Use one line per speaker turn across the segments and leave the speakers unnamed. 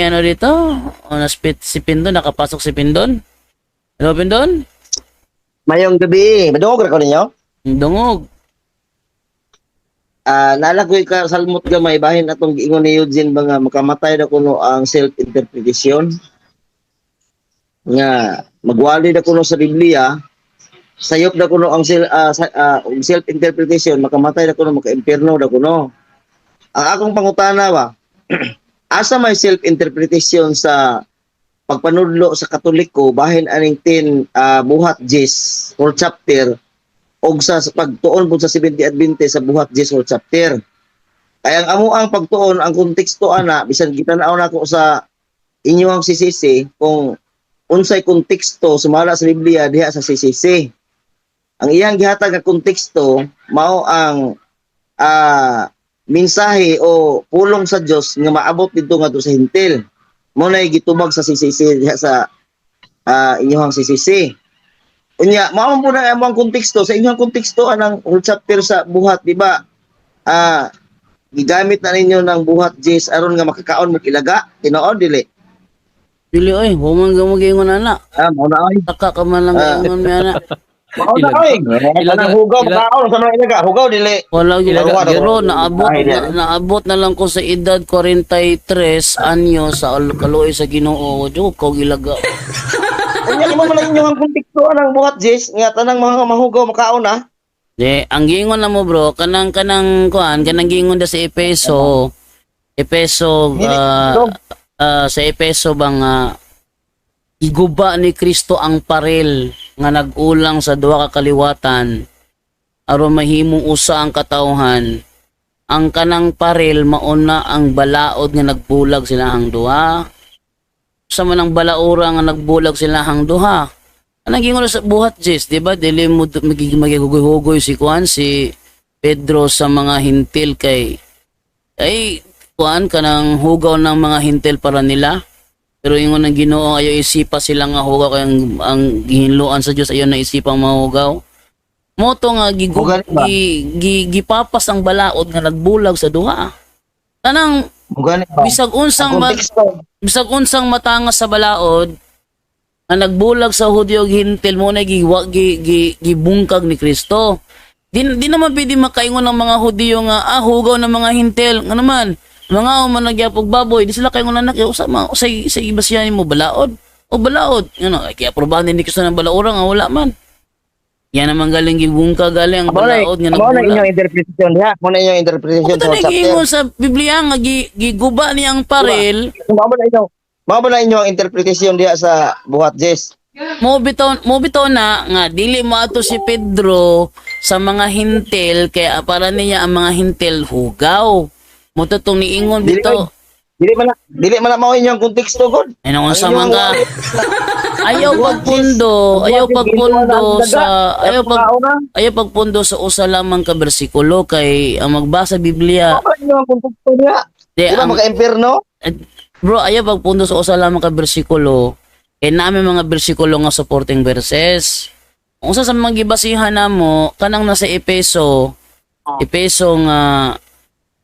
Ano dito? O, naspit si Pindon, nakapasok si Pindon. Hello, Pindon?
Mayong gabi, madungog ra ko ninyo.
Dungog.
Ah, nalagoy ka salmot gamay bahin atong giingon ni Eugene ba nga makamatay na kuno ang self-interpretation nga magwali na kuno sa Biblia, sayop na kuno ang self-interpretation, makamatay na kuno, maka-impierno na kuno. Ang akong pangutana ba, asa may self-interpretation sa pagpanudlo sa Katoliko bahin aning 10 Buhat 10 or chapter og sa pagtuon po sa 70 Adventist sa Buhat 10 or chapter? Kaya ang amo ang pagtuon, ang konteksto ana, bisan gitan-aw nako sa inyong CCC kung unsay konteksto sumala sa Biblia diha sa CCC. Ang iyang gihatag nga konteksto mao ang mensahe o pulong sa Dios nga maabot didto ngadto sa Hintil. Mao nay gitubag sa CCC diha sa inyong CCC. Unya, mao man po na ang konteksto sa inyong konteksto anang whole chapter sa Buhat, di ba? Gigamit na ninyo ng Buhat 10 aron nga makakaon mo ilaga, tinuod dili?
Dili oy, human ka mag-ingon ana.
Ah, mao na oy.
Taka ka man lang ingon mi ana.
Mao na oy.
Ilaga.
Kanang hugaw makaon sa mga ilaga, hugaw dili?
Wala gyud
Ilaga,
pero naabot
Ay,
na, naabot na lang ko sa edad 43 anyo sa kaluoy sa Ginoo. Joke ko ilaga.
Unya, imo man ang inyong konteksto anang Buhat 10 nga tanang mga mahugaw makaon na.
Di, ang giingon na mo, bro, kanang kanang kuan, kanang giingon da sa Epeso, Epeso
Dili, bro.
sa Epeso ba nga iguba ni Kristo ang parel nga nagulang sa duha ka kaliwatan aron mahimong usa ang katawhan. Ang kanang parel mauna ang balaod nga nagbulag sila ang duha. Sa man ang balaura nga nagbulag sila ang duha. Anong gingon sa Buhat 10, di ba? Dili mo magigugoy-hugoy si kuan, si Pedro sa mga hintil kay ay kuan kanang hugaw ng mga hintil para nila. Pero ingon ng Ginoo, ayo isipa sila nga hugaw kay ang gihinloan sa Dios ayo na isipang mga hugaw. Moto nga
Hugaw ba?
Gipapas ang balaod nga nagbulag sa duha. Tanang
Mugani ba?
bisag unsang
Ang konteksto
bisag unsang matangas sa balaod nga nagbulag sa Hudyo ug Hintil mo na gibungkag ni Kristo. Di naman pwede makaingon ng mga Hudyo nga hugaw ng mga Hintil. Nga naman, mga man nagyapog baboy, di sila kaingon anak usa ma usay sa iba siya nimo balaod o balaod. Ano, ay kaya aprobahan din ni Kristo ng balaura nga wala man. Yan naman galing gibungkag galing ang
Mao na
balaod nga
mao na
nagbulag.
inyong interpretation diha. Mao na inyong interpretation
Kung
sa whole chapter.
giingon sa Biblia nga giguba niya ang parel.
Mao ba na inyong interpretation diha sa Buhat 10?
Mo bitaw na nga dili mo ato si Pedro sa mga hintil kaya para niya ang mga hintil hugaw. Mo to tong niingon
Dili
bitaw.
Dili man na mao inyong konteksto god.
Ay nang unsa
Ang
man ka. Ayaw pagpundo sa ayaw pagpundo sa usa lamang ka bersikulo kay ang magbasa Biblia
Mao ba inyong konteksto diha?
di
Di ba
ang
maka-impierno?
Bro, ayaw pagpundo sa usa lamang ka bersikulo kay namin mga bersikulo nga supporting verses. Unsa sa mga gibasihan namo kanang nasa Epeso, Epeso nga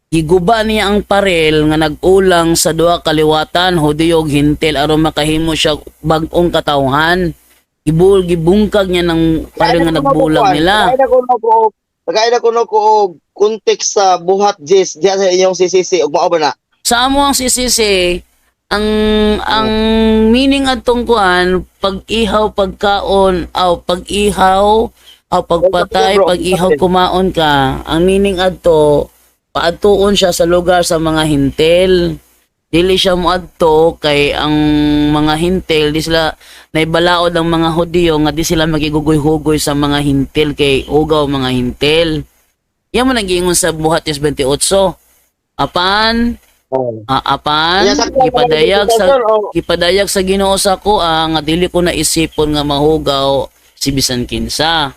giguba niya ang parel nga nag-ulang sa duha kaliwatan, Hudiyo ug Hintil, aron makahimo siya bag-ong katawhan. Gibungkag niya ng parel nga nagbulag nila.
Nakaida ko no ko og context sa Buhat 10 diha sa inyong CCC ug mao ba na?
Sa amo ang CCC, ang meaning atong kuan, pag-ihaw pagkaon aw pag-ihaw aw pagpatay,
Bro,
pag-ihaw kumaon ka. Ang meaning adto, paadtuon siya sa lugar sa mga hintel. Dili siya moadto kay ang mga hintel di sila naibalaod ang mga Hudiyo nga di sila magigugoy-hugoy sa mga hintel kay hugaw mga hintel. Yan mo nag-iingon sa Buhat 28. Apan apan
Yeah, sakto ang
gipadayag sa Ginoo sa ko nga dili ko na isipon nga mahugaw si bisan kinsa.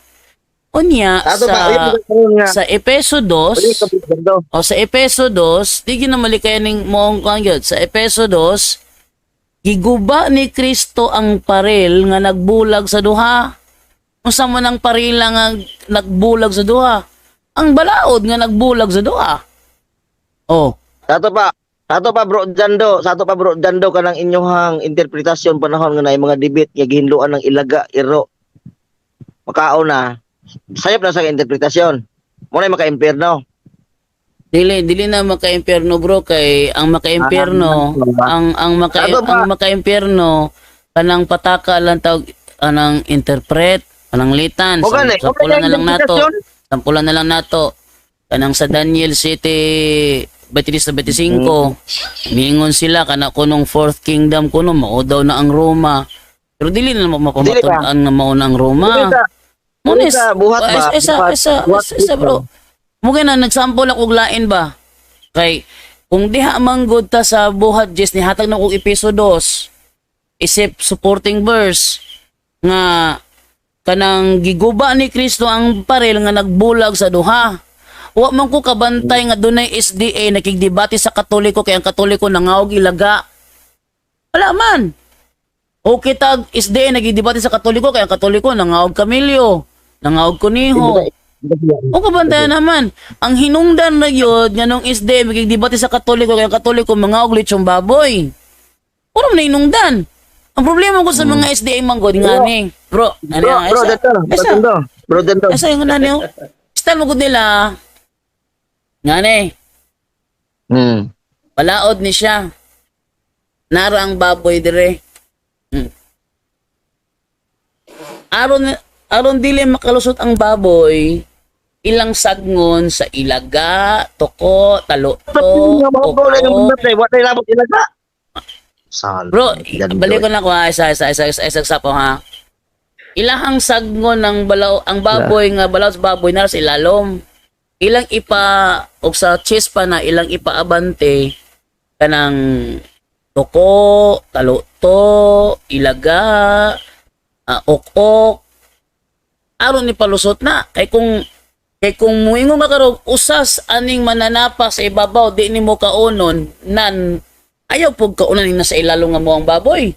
Unya
Ato
sa
ba, ayun, ayun nga.
sa Epeso 2
Uli, kapitando.
o sa Epeso 2, di gyud na malikayan ning moong kuan gyud. Sa Epeso 2, giguba ni Kristo ang parel nga nagbulag sa duha. Unsa man ang parila nga nagbulag sa duha? Ang balaod nga nagbulag sa duha. Oh,
Ato pa. Sa ato pa, Bro Jando, sa ato pa, Bro Jando, kanang inyohang interpretasyon panahon nga naay mga debate nga gihinloan ng ilaga iro. Makaon na. Sayop na sa interpretasyon. Mo na maka-impierno.
Dili dili na maka-impyerno, bro, kay ang maka-impyerno ang maka
Ano ba?
ang maka-impyerno kanang pataka lang tawag anang interpret anang litan.
O gani,
Sampulan na lang nato.
interpretasyon.
Sampulan na lang nato. Kanang sa Daniel City 23 sa 25. Niingon sila kana kunong fourth kingdom kuno mao daw na ang Roma. Pero dili na mapamatud-an nga mao na ang Roma.
Dili sa-
Munis,
dili sa buhat ba?
Esa, esa,
Buhat,
esa, esa, bro. Mugay na nagsample ako og lain ba? Kay kung diha manggod ta sa buhat Jess ni hatag na kog episode 2 isip supporting verse nga kanang giguba ni Kristo ang parel nga nagbulag sa duha. Wa man ko kabantay nga dunay SDA nakigdebate sa Katoliko kay ang Katoliko nangaog ilaga. Wala man. Okay tag SDA nagdebate sa Katoliko kay ang Katoliko nangaog kamilyo, nangaog kuniho. O kabantayan naman, ang hinungdan na yun, nga nung SDA magigdebate sa Katoliko kay ang Katoliko mangaog lechong baboy. Puro man na hinungdan. Ang problema ko sa mga SDA manggod nga ni. Bro, ano
Bro,
yung
bro,
isa?
Jando, bro,
Isa.
Jando, bro, Jando.
Asa yung nani oh? Style mo gud nila. Nga ni, palaod ni siya. Nara ang baboy dire. Aron aron dili makalusot ang baboy, ilang sagngon sa ilaga, toko, talo-to, oko.
Wa labot ilaga. Sal.
Bro,
Jando.
balik ko na ko ha, isa, isa, isa, isa, isa, isa po ha. Ilahang sagngon ng balaw, ang baboy nga balaw sa baboy nara sa ilalom. Ilang ipa og sa chest pa na ilang ipaabante kanang toko, talo-to, ilaga, ok-ok. Aron ni palusot na kay kung muingon ka karog usas aning mananapa sa ibabaw di nimo kaunon nan ayaw pug kaunon ni nasa ilalong nga mo ang baboy.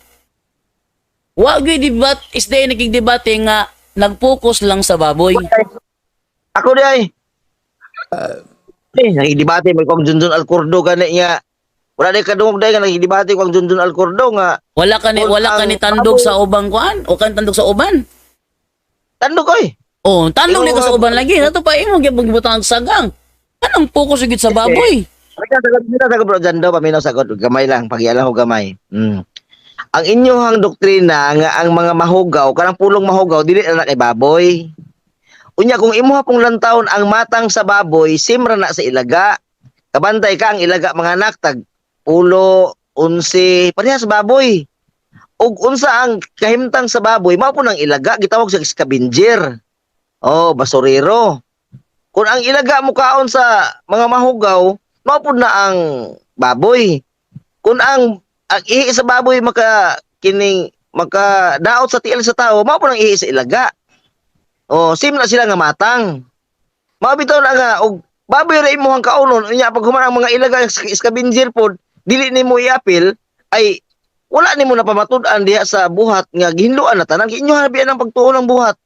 Wa gyud debat is day nagigdebate nga nagpokus lang sa baboy.
Ako di ay. Eh, nagidebate may kong Junjun Alcordo gani nga. Wala di kadungog dai nga nagidebate ko ang Junjun Alcordo nga
Wala ka ni
Kung ang
tandog
baboy-
sa ubang kuan o kan tandog sa uban.
Tandog oy.
Oh, tandog ni ka
Imo
sa
nga-
uban lagi. Ato pa imo gyud butang sagang. Anong focus gyud sa baboy?
Paminaw sagot, paminaw sagot, Bro Jando, paminaw sagot, gamay lang, pagialam ko gamay. Ang inyohang doktrina nga ang mga mahugaw, kanang pulong mahugaw dili na na kay baboy. Unya kung imuha pong lantawon ang matang sa baboy, simra na sa ilaga. Kabantay ka ang ilaga mga anak tag pulo, 11, parehas sa baboy. Ug unsa ang kahimtang sa baboy, mao po nang ilaga gitawag sa scavenger. Oh, basurero. Kung ang ilaga mo kaon sa mga mahugaw, mao pud na ang baboy. Kung ang ihi sa baboy maka kining maka daot sa tiil sa tao, mao pud ang ihi sa ilaga. Oh, same na sila nga matang. Mao bitaw na nga og baboy ra imong kaunon unya pag human ang mga ilaga scavenger pod dili nimo iapil ay wala nimo napamatud-an diha sa buhat nga gihinloan na tanan. Inyo habian ang pagtuo ng buhat.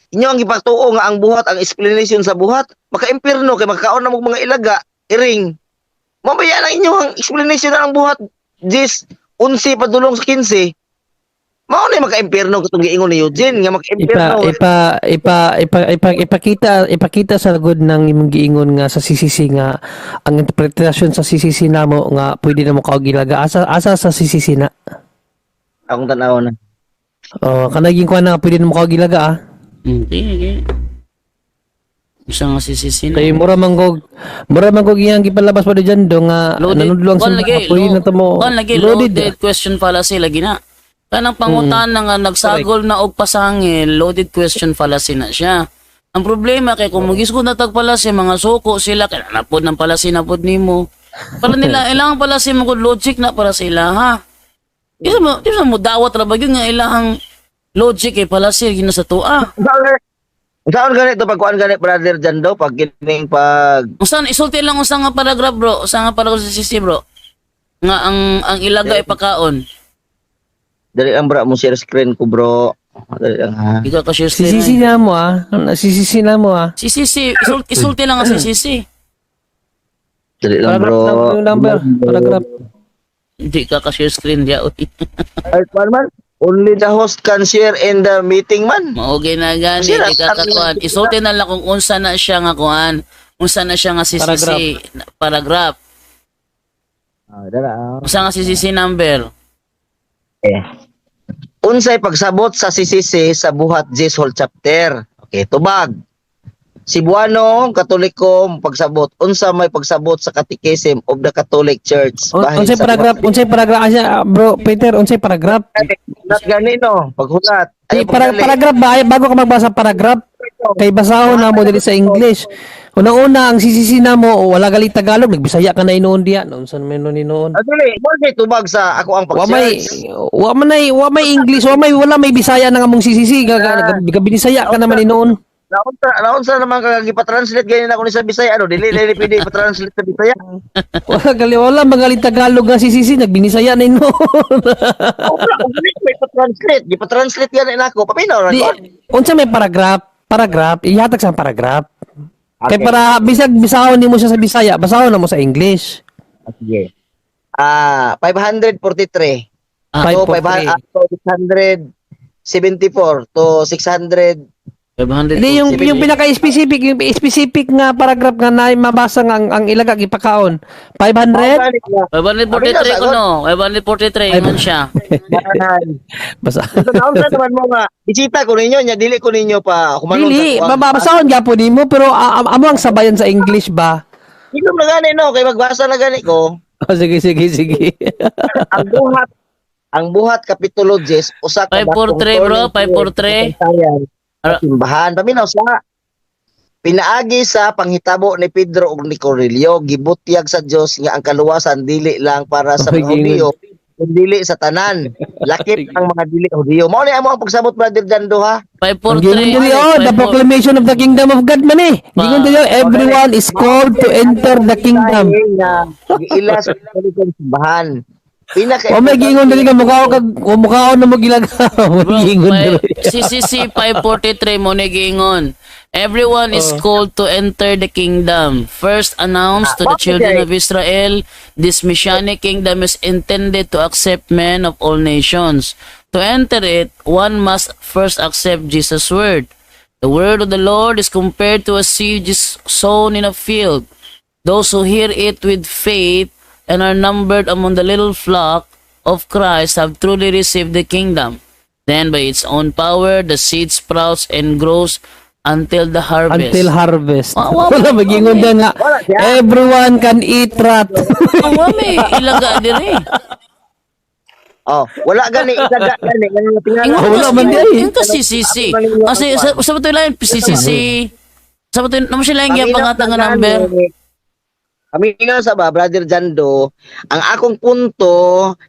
Inyo ang gipagtuo nga ang buhat, ang explanation sa buhat, maka-impierno kay makakaon na mo mga ilaga, iring. Mamaya lang inyo ang explanation na ang buhat. 10, 11 padulong sa 15. Mao na maka-impierno katong giingon ni Eugene nga
Ipa
maka-impierno.
ipa ipa ipa, ipa ipakita ipakita sa lagod ng imong giingon nga sa CCC nga ang interpretasyon sa CCC namo nga pwede na mo kaog ilaga asa asa sa CCC na.
Akong tanaw na.
Oh, kanaging kuan na nga pwede na mo kaog ilaga ah.
Okay, okay. Usa nga sisisi na.
Kay mura man gog iyang gipalabas pa diyan do nga
Loaded.
nanudlo ang
Kuan
simbahan
lagi,
pwede na ta mo
kuan lagi,
loaded.
loaded question fallacy lagi na. Kanang pangutana nga nagsagol na og pasangil, loaded question fallacy na siya. Ang problema kay kung mugisgo na tag fallacy, mga suko sila kay napod ng fallacy na pod nimo. Para nila ilang fallacy mo good logic na para sila ha. Di sa mo dawat ra ba gyud nga ilahang logic kay fallacy gina sa tuwa.
Saan ganito pag kuan gani, Brother Jando, pag kining pag
Usan isulti lang usa nga paragraph, bro, usa nga paragraph sa CC, bro. Nga ang ilaga ipakaon.
Dali lang bro mo share screen ko, bro. Dali lang ha.
Ikaw ka share screen.
CCC na mo ah. CCC na mo ah.
Si CC, isulti lang ang si CC.
Dali lang,
Paragraph
bro.
yung number. Paragraph.
Hindi ka ka-share screen diya, uy.
Ay, kuwan man. Only the host can share in the meeting man.
Maugay na gani,
Sira,
di ka kakuan. Isulti na lang kung unsa na siya nga kuan. Unsa na siya nga CCC paragraph.
Ah, dala. Ah.
Unsa nga CCC number?
Eh. Unsay pagsabot sa CCC sa buhat 10 whole chapter. Okay, tubag. Cebuano, Katoliko, pagsabot. Unsa may pagsabot sa Catechism of the Catholic Church? Bahin
Unsay
sa
paragraph? Unsay paragraph? Asa, bro, Peter, unsay paragraph?
Hulat gani no, paghulat.
Di,
Ayaw pagdali.
paragraph ba? Ay, bago ka magbasa paragraph, kay basahon na mo dili sa English. Unang-una, ang CCC na mo, wala gali Tagalog, nagbisaya ka na inoon diya. Noon saan man nun inoon?
Ah, dili, mo kay tubag sa ako ang
Wa may
pag-search.
wa man ay wa may English, wa may wala may Bisaya na nga mong CCC, gabinisaya ka naman inoon.
Naunsa naman ka gipa-translate ganyan ako ni sa Bisaya ano, dili dili pwede ipa-translate sa Bisaya.
Wala gali wala magali Tagalog nga CCC, nagbinisaya na inoon.
Wala, dili may pa-translate, gipa-translate gani nako. Paminaw ra
Di,
ko.
unsa may paragraph? Paragraph, ihatag sa paragraph. Kay
Okay.
para bisag bisahon nimo siya sa Bisaya, basahon na mo sa English.
Sige. Ah, 543.
Ah,
To
543.
500 to 674 to 600.
500.
Hindi, yung pinaka-specific, yung specific nga paragraph nga na mabasa nga ang ilagag ipakaon. 500?
543 ko no. 543 ingon siya.
Basa.
So, naunsa naman mo nga bisita ko ninyo nya dili ko ninyo pa humanon
Dili,
sa kuwang.
babasahon gyapon nimo pero amo ang sabayan sa English ba?
Hilom na gani no kay magbasa na gani ko.
Oh, sige, sige, sige.
Ang buhat kapitulo 10 usa ka
543, bro, 543.
543 simbahan paminaw sa pinaagi sa panghitabo ni Pedro ug ni Cornelio, gibutyag sa Dios nga ang kaluwasan dili lang para sa
Ay,
mga Hudiyo kundi sa tanan, lakip ang mga dili Hudiyo. Mao ni amo ang pagsabot, Brother Dando, ha.
Ang gingon
543.
dili oh, the proclamation of the kingdom of God man eh. Gingon dili oh, everyone is called to enter the kingdom.
Nga giila sa Katolikong simbahan. Pinaka
O may gingon dili ka mukha kag mukha na mo gilagaw.
Bro,
Gingon dili.
CCC 543 mo ni giingon. Everyone is called to enter the kingdom. First announced to the children of Israel, this messianic kingdom is intended to accept men of all nations. To enter it, one must first accept Jesus' word. The word of the Lord is compared to a seed sown in a field. Those who hear it with faith and are numbered among the little flock of Christ have truly received the kingdom. Then by its own power, the seed sprouts and grows until the harvest.
Until harvest.
Ah, wa-
Wala magingon dili nga
Wala siya.
everyone can eat rat.
Ang wami, ilaga dire.
Oh, wala gani ilaga gani nga tingala.
Ingon
Wala man di ay.
Ingon ka CCC. Kasi sa ba lang CCC? Sa ba namo sila yung pangatang nga number?
Paminaw sa ba, Brother Jando, ang akong punto,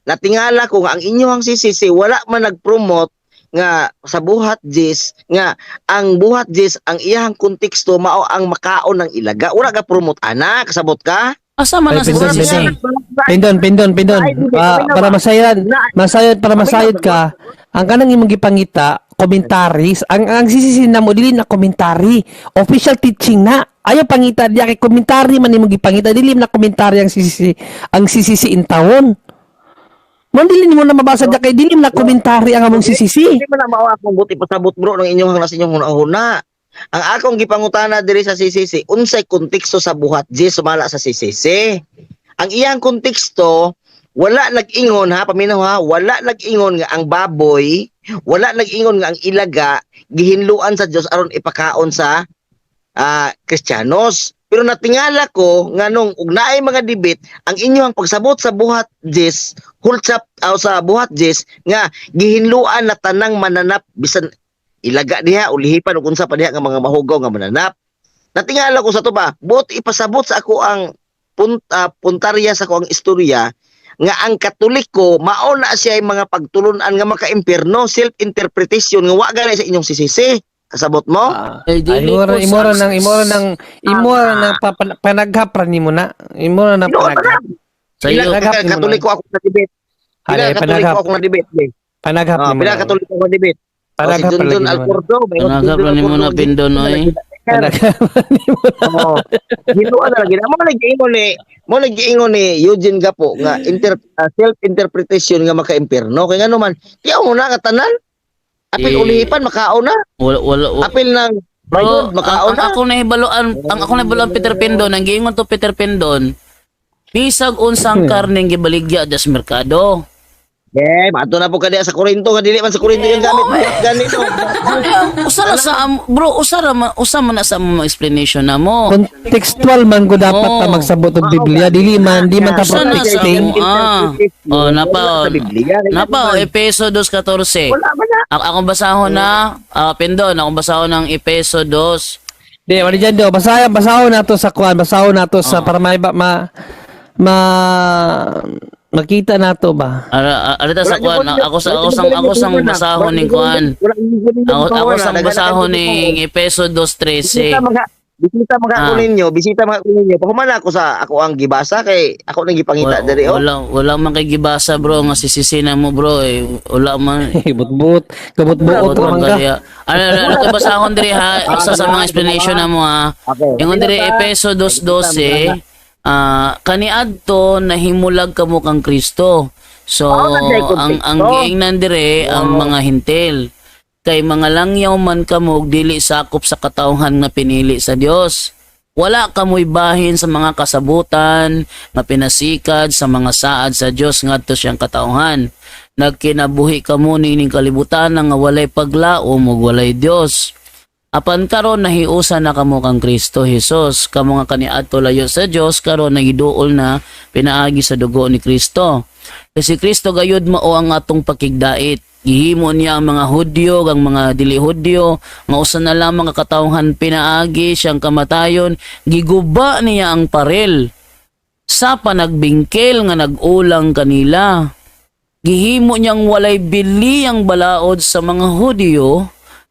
natingala ko nga ang inyong CCC wala man nag-promote nga sa buhat jis nga ang buhat jis ang iyahang konteksto mao ang makaon ng ilaga. Wala ka promote ana, kasabot ka?
Asa man
Ay,
ang
pindon,
CCC?
Pindon, pindon, pindon. Ah, para masayad, masayod para masayod ka. Ang kanang imong gipangita, commentaries, ang CCC na mo dili na commentary, official teaching na. Ayaw pangita diya kay commentary man imong gipangita dili na commentary ang CCC in tawon. Mo dili nimo na mabasa diya kay dili na commentary ang among CCC.
Hindi man na mao akong buti pasabot, bro, ng inyong nasa inyong huna-huna. Ang akong gipangutana diri sa CCC, unsay konteksto sa buhat Jis sumala sa CCC? Ang iyang konteksto, wala nag-ingon ha, paminaw ha, wala nag-ingon nga ang baboy, wala nag-ingon nga ang ilaga gihinluan sa Dios aron ipakaon sa Kristiyanos. Pero natingala ko nga nung ug naay mga debate, ang inyong pagsabot sa buhat Jis, whole chap o sa buhat Jis nga gihinluan na tanang mananap bisan ilaga diha ulihipan ug unsa pa diha nga mga mahugaw nga mananap. Natingala ko sa to ba, buot ipasabot sa ako ang puntarya sa ako ang istorya nga ang Katoliko mao na siya ay mga pagtulunan nga maka-impierno, self-interpretation nga wa gani sa inyong CCC. Kasabot mo?
Ah,
Ay, dili
imora
po sa-
imora ng panaghap ra nimo na. Imora na
Tinuod
panaghap.
Sa iyo.
Pila
Panaghap
ka
nimo na.
Katoliko ako na debate. Pila
Ay,
ka Katoliko
panaghap.
ako na debate. Eh.
Panaghap
Ah,
nimo
pila
na.
Katoliko ako na debate. Oh, si
Panaghap
Junjun
palagi nimo na.
Alcordo, may
Panaghap ra nimo na, Pindon, oy.
Oo. Hinuan na lagi. Mo nag-ingon ni Eugene Gapo nga self-interpretation nga maka-impierno. Kay ngano man, tiyaw mo na katanan. Apil
Eh.
ulihipan makaon na.
Wala, wala, wala.
Apil ng
Bro,
bayod
ang,
makaon
ang
na.
Ako nahibaluan, Peter Pindon, ang giingon to Peter Pindon, bisag unsang karneng gibaligya das merkado.
Eh, mato na po ka diya sa Korinto nga dili man sa Korinto yung gamit mo ganito.
Usa ra sa bro, usa man na sa among explanation na mo.
Contextual man ko dapat
Oo.
ta magsabot og Biblia, dili man, di man ta
Usa na sa
protecting.
amo, ah. Oh, napa, oh.
Sa Biblia.
Napa, oh, Epeso 2:14.
Wala man na.
Akong basahon na, Pindon, akong basahon ng Epeso 2.
Di, wala dyan do. Basahon, basahon nato sa kuan, basahon nato sa para may ma, ma, ma makita nato ba.
Ara, arita sa kuan, ako sang basahon ning kuan. Ako sang basahon ning Epeso 2:13.
Bisita mga ako ninyo, bisita mga ako ninyo. Pahuman ako sa ako ang gibasa kay ako nang gipangita
Wala,
diri oh.
wala man kay gibasa, bro, nga sisisina mo, bro, eh. Wala man.
Butbut, kabutbuot
Wala
man
man
ka.
kaya. Ano ko basahon diri ha, isa sa mga explanation na mo ha.
Okay.
Ingon diri Epeso 2:12, kaniadto nahimulag kamo kang Kristo. So
Oo, nandiyan yung
ang
konteksto.
giingnan dire ang mga hintil. Kay mga langyaw man kamo ug dili sakop sa katawhan nga pinili sa Dios. Wala kamoy bahin sa mga kasabutan nga pinasikad sa mga saad sa Dios ngadto siyang katawhan. Nagkinabuhi kamo niining kalibutan nga walay paglaom ug walay Dios. Apan karon nahiusa na kamo kang Kristo Hesus, kamo nga kaniadto layo sa Dios karon nagiduol na pinaagi sa dugo ni Kristo. Kasi Kristo gayud mao ang atong pakigdait. Gihimo niya ang mga Hudyo ang mga dili Hudyo nga usa na lamang ka katawhan pinaagi siyang kamatayon, giguba niya ang parel sa panagbingkel nga nag-ulang kanila. Gihimo niyang walay bili ang balaod sa mga Hudyo,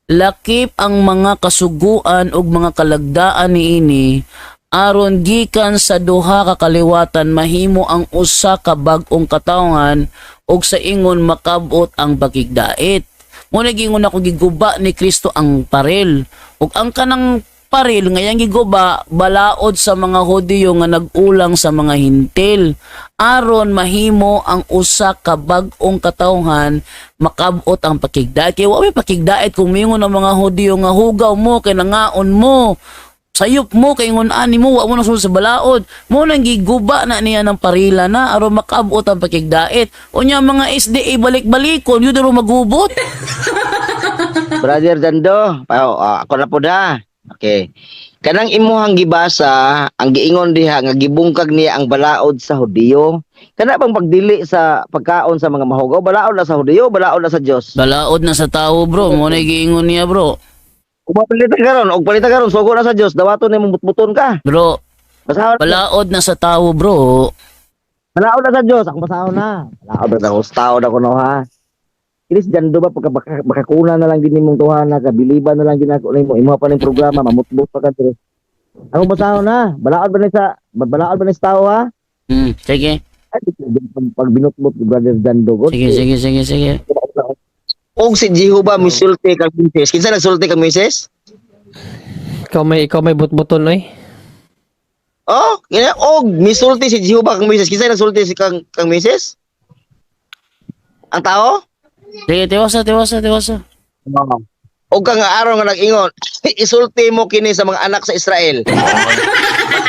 lakip ang mga kasuguan ug mga kalagdaan niini aron gikan sa duha ka kaliwatan mahimo ang usa ka bag-ong katawhan ug sa ingon makabot ang pakigdait. Mo na giingon ako giguba ni Kristo ang parel ug ang kanang paril nga iyang giguba balaod sa mga Hudiyo nga nag-ulang sa mga Hintil aron mahimo ang usa ka bag-ong katawhan makabot ang pakigdait. Kay wa may pakigdait kung mingon ang mga Hudiyo nga hugaw mo kay nangaon mo, sayop mo kay ingon ani mo, wa mo nasulod sa balaod mo, nang giguba na niya ng parila na aron makabot ang pakigdait. Unya mga SDA balik-balikon yun ro magubot.
Brother Dando, ako na po da. Okay. Kanang imuhang gibasa, ang giingon diha nga gibungkag niya ang balaod sa Hudiyo. Kana bang pagdili sa pagkaon sa mga mahugaw, balaod na sa Hudiyo, balaod na sa Dios?
Balaod na sa tao, bro, mo na giingon niya, bro.
Kung mapalitan karon, og palitan karon sugo na sa Dios, dawaton nimong butbuton ka.
Bro,
Basahon,
balaod na sa tao, bro.
balaod na sa Dios, akong basahon na. Balaod na sa tao na kuno ha. Kinis Dando ba pagka bakakuna na lang din nimong tuhan na kabiliban na lang din ako nimo imuha pa ning programa mamutbot pa ka diri. Ako basahon na. Balaod ba ni sa tao ha?
Sige.
Ay, pag binutbot ni Brother Dando god.
Sige, sige, sige, sige.
Og si Jehovah misulti kang Moises. Kinsa nagsulti kang Moises?
Ikaw may butbuton oy.
Oh, kina og misulti si Jehovah kang Moises. Kinsa nagsulti si kang kang Moises? Ang tao?
Sige, tiwasa, tiwasa, tiwasa.
Oo. Og kang araw nga nag-ingon, isulti mo kini sa mga anak sa Israel.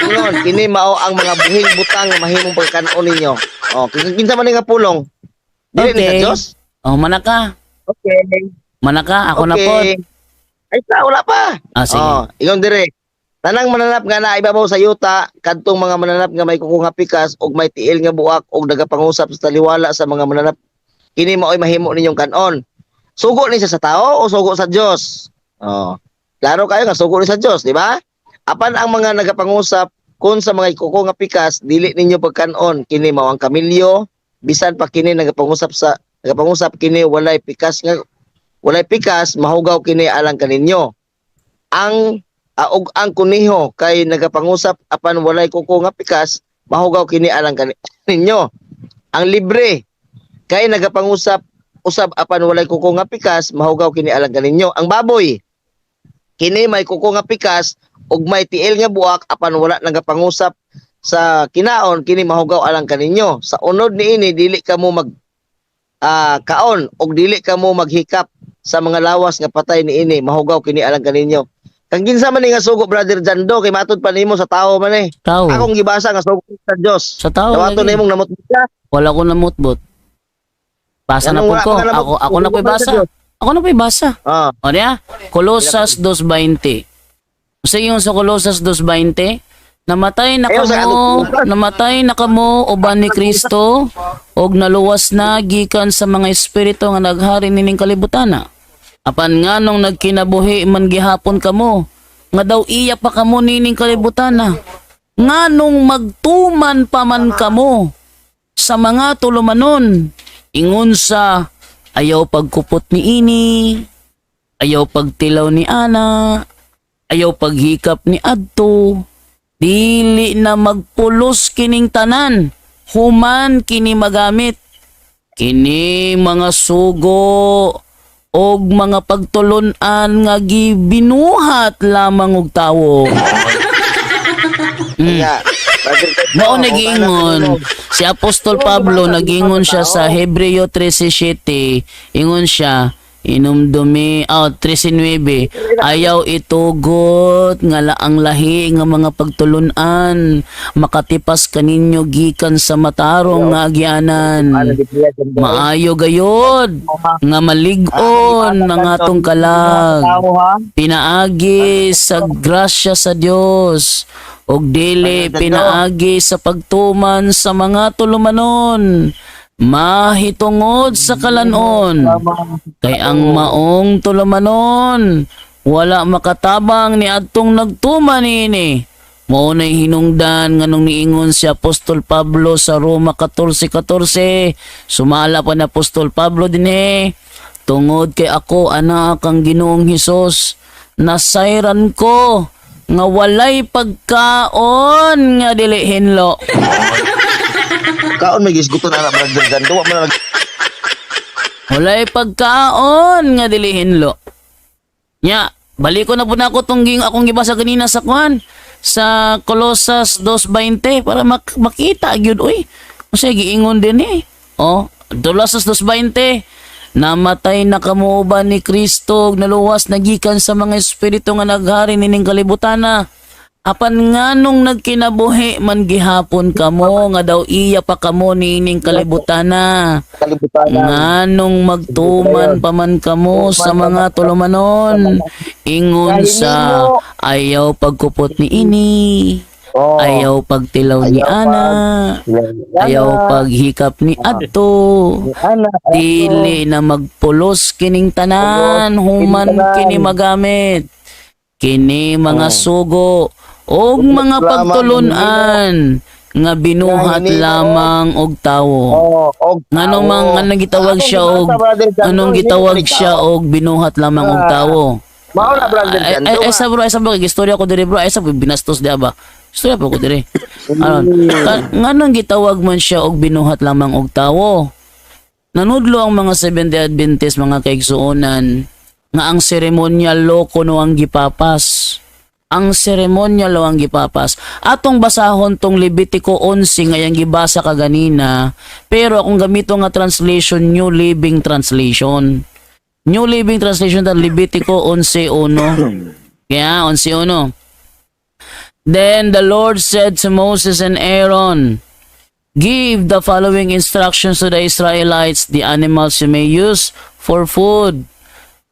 Ingon, kini mao ang mga buhing butang nga mahimong pagkanon ninyo. Oh, kinsa man ni nga pulong? Dili ni sa
Okay.
Dios?
Oh, manaka.
Okay.
Manaka, ako na po.
Ay, sa wala pa.
Ah, sige.
Oh, ingon dire. Tanang mananap nga naa ibabaw sa yuta, kadtong mga mananap nga may kuko nga pikas ug may tiil nga buak ug nagapangusap sa taliwala sa mga mananap, kini mao'y mahimo ninyong kanon. Sugo ni siya sa tao o sugo sa Dios? Oh. Klaro kayo nga sugo ni sa Dios, di ba? Apan ang mga nagapangusap kun sa mga kuko nga pikas, dili ninyo pagkanon, kini mao ang kamilyo, bisan pa kini nagapangusap kini walay pikas nga walay pikas, mahugaw kini alang kaninyo. Ang og ang kuniho kay nagapangusap apan walay kuko nga pikas, mahugaw kini alang kaninyo. Ang libre kay nagapangusap usab apan walay kuko nga pikas, mahugaw kini alang kaninyo. Ang baboy Kini may kuko nga pikas ug may tiil nga buak, apan wala nagapangusap sa kinaon, kini mahugaw alang kaninyo. Sa unod niini dili kamo mag kaon ug dili kamo maghikap sa mga lawas nga patay niini, mahugaw kini alang kaninyo. Kang kinsa man ni nga sugo, Brother Jando, kay matud pa nimo sa tao man eh.
Tao.
Akong gibasa nga sugo sa Dios.
Sa tao.
Dawaton
Lagi.
nimong namot ka.
Wala ko namutbot. Basa na
Ganun,
po
wala
ko.
ka namut-
Ako na po'y
Sugo ka sa
basa.
Diyos.
Ako na po'y basa. O niya? Colosas 2:20. Sa yung sa Colosas 2:20, namatay na
Ayaw sa
kamo,
ano-
namatay na kamo uban ni Kristo og naluwas na gikan sa mga espiritu nga naghari nining kalibutana. Apan nganong nagkinabuhi man gihapon kamo, nga daw iya pa kamo nining kalibutana. Nganong magtuman pa man kamo sa mga tulumanon, ingon sa ayaw pagkupot ni ini, ayaw pagtilaw ni ana, ayaw paghikap ni adto, dili na magpulos kining tanan, human kini magamit. Kini mga sugo og mga pagtulun-an nga gibinuhat lamang og tawo.
Kaya, Brother Jando,
Mao
kung
nagiingon
paano
si Apostol Pablo, nagingon siya sa Hebreo 13:7, ingon siya inumdumi, oh, 13:9, ayaw itugot nga ang lahi nga mga pagtulunan makatipas kaninyo gikan sa matarong nga agyanan.
Ano, di siya, Jando?
Maayo gayod nga malig-on ang atong kalag
Tao, ha?
pinaagi sa grasya sa Dios ug dili pinaagi sa pagtuman sa mga tulumanon mahitungod sa kalanon, kay ang maong tulumanon wala makatabang ni adtong nagtuman niini. Mao nay hinungdan nganong niingon si Apostol Pablo sa Roma 14:14. Sumala pa ni Apostol Pablo dinhi, tungod kay ako anak ang Ginoong Hesus, nasayran ko nga walay pagkaon nga dili hinlo.
Kaon may gisgutan ana, Brother Jando, wa man na
Walay pagkaon nga dili hinlo. Nya, baliko na po na ako tong akong gibasa kanina sa kuan sa Colosas 2:20 para makita gyud, uy. Unsay giingon din eh. Oh, Colosas 2:20, namatay na kamo uban ni Kristo ug naluwas na gikan sa mga espiritu nga naghari nining kalibutana. Apan nganong nagkinabuhi man gihapon kamo nga daw iya pa kamo niining kalibutana.
Kalibutan.
Nganong magtuman pa man kamo sa mga tulumanon, ingon sa ayaw pagkupot ni ini, ayaw pagtilaw ni ana, ayaw paghikap ni adto,
Ana,
dili na magpulos kining tanan human kini magamit. Kini mga sugo og mga pagtulunan nga binuhat lamang og tawo.
Oh, og
Nganong
tao.
mang anong gitawag
Akong
siya og
gibasa, Brother Jando,
anong
hindi
gitawag
ko
siya og binuhat lamang og tawo?
Mao na, Brother
Ay,
Jando.
ay, ay, sa bro, ay sa bro, istorya ko diri, bro, ay sa bro, binastos di ba? Istorya po ko diri. Aron, nganong gitawag man siya og binuhat lamang og tawo? Nanudlo ang mga Seventh-day Adventist, mga kaigsuonan, nga ang seremonyal law kuno ang gipapas. Ang seremonyal law ang gipapas. Atong basahon tong Levitico 11 nga yang gibasa kaganina, pero akong gamito nga translation, New Living Translation. New Living Translation ta Levitico 11:1. Kaya 11:1. Then the Lord said to Moses and Aaron, "Give the following instructions to the Israelites: the animals you may use for food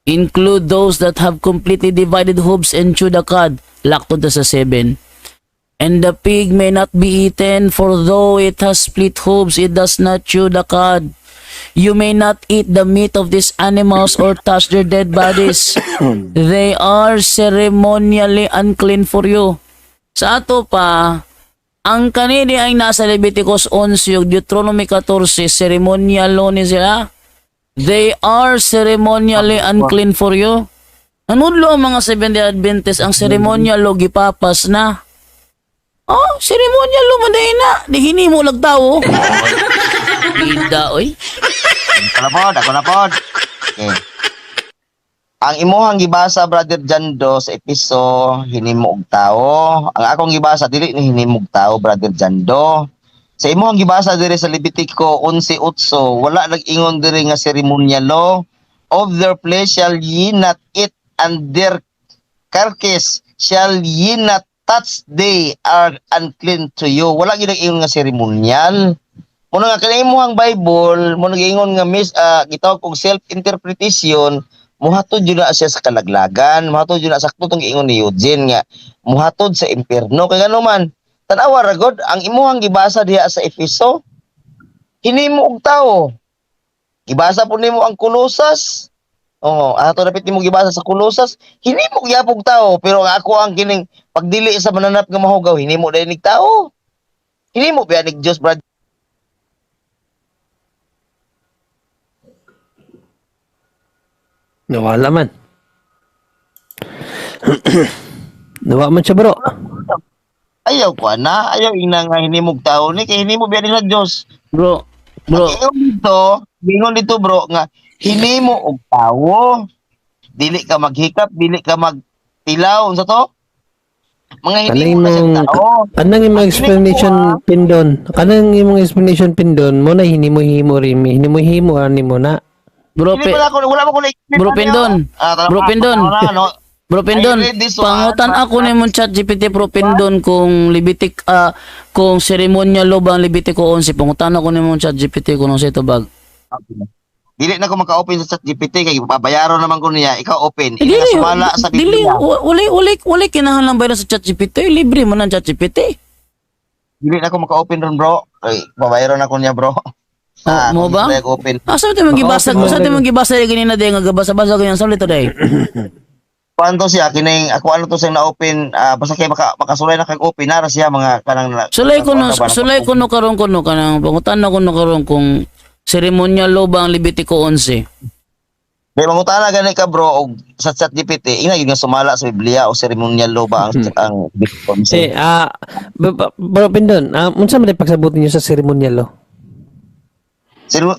include those that have completely divided hooves and chew the cud." Laktod ta sa 7. "And the pig may not be eaten, for though it has split hooves, it does not chew the cud. You may not eat the meat of these animals or touch their dead bodies. They are ceremonially unclean for you." Sa ato pa, ang kanini ay nasa Leviticus 11 ug Deuteronomy 14, ceremonial law ni sila. They are ceremonially unclean for you. Nanudlo ang mga Seventh-day Adventist, ang ceremonial law gipapas na. Oh, ceremonial law man dahil na. Di hinimo lag tao. Ida, oy.
Ako na pod, ako na pod. Okay. Ang imuhang gibasa, Brother Jando, sa Episo, hinimo og tao. Ang akong gibasa dili ni hinimo og tao, Brother Jando. Sa imuhang gibasa diri sa Levitico 11:8, wala nag-ingon diri nga seremonyalo. "Of their flesh shall ye not eat, and their carcass shall ye not touch, they are unclean to you." Wala gyud nag-ingon nga seremonyal. Muna nga kani imuhang Bible, mo nag-ingon nga mis gitawag og self-interpretation, muhatod jud na siya sa kalaglagan, muhatod jud na, sakto tong giingon ni Eugene nga muhatod sa impierno. Kay ngano man, tan-awa ra gud ang imuhang gibasa diha sa Efeso, hinimo og tawo. Gibasa po nimo ang Kolosas. Oo, ato dapit nimo gibasa sa Kolosas, hinimo gyapon tao, pero ang ako ang kining pagdili sa mananap nga mahugaw, hinimo dahil nig tao. Hinimo biya nig Dios, brad.
Nawala man. Nawa man siya, bro.
Ayaw ko na, ayaw ina nga hinimog tao ni kay hinimo biya ni sa Dios.
Bro, bro,
Ang ingon dito, bro, nga hinimo og tawo. Dili ka maghikap, dili ka magtilaw, unsa to? Mga
Kanang
hinimo na siyang
imong
tao.
Kanang imong explanation, Pindon. Kanang imong explanation, Pindon, mo na hinimo-himo rin, hinimo-himo ani mo na.
Bro,
Hindi wala ko wala mo ko na-explain
Bro
ano.
Pindon.
Ah, tara,
Bro Pindon.
tara, no?
Bro Pindon,
I read this one.
pangutan ako ni mong Chat GPT, Bro Pindon, kung Levitic kung seremonyal ba ang Levitico 11, pangutan ako ni mong Chat GPT kung ano sa ito bag.
Dili na ko maka-open sa ChatGPT kay babayaron naman ko niya. Ikaw open.
Eh, dili,
Ika sumala sa
dili,
Biblia.
wala kinahanglan bayaran sa Chat GPT, libre man ang Chat GPT.
Dili na ko maka-open ron, bro. Kay babayaron ako niya, bro.
Oh, mo
Kung
ba?
libre ako open.
Asa ah, mo gibasa,
Maka-open
asa
mo
mo gibasa ganina day nga gabasa-basa ganyan sa lito day.
Kuan to siya kining ako ano to siyang na-open, basta kay makasulay na kag open nara siya mga kanang
Sulay ko no,
kuan na ba,
sulay ko no karon ko no kanang pangutan ako no karon kung seremonyal ba ang Levitico 11.
May mangutana gani ka, bro, og sa ChatGPT ina gyud nga sumala sa Biblia o seremonyal law ba ang ang
Eh, bro Pindon, unsa man pagsabot ninyo sa seremonyal lo?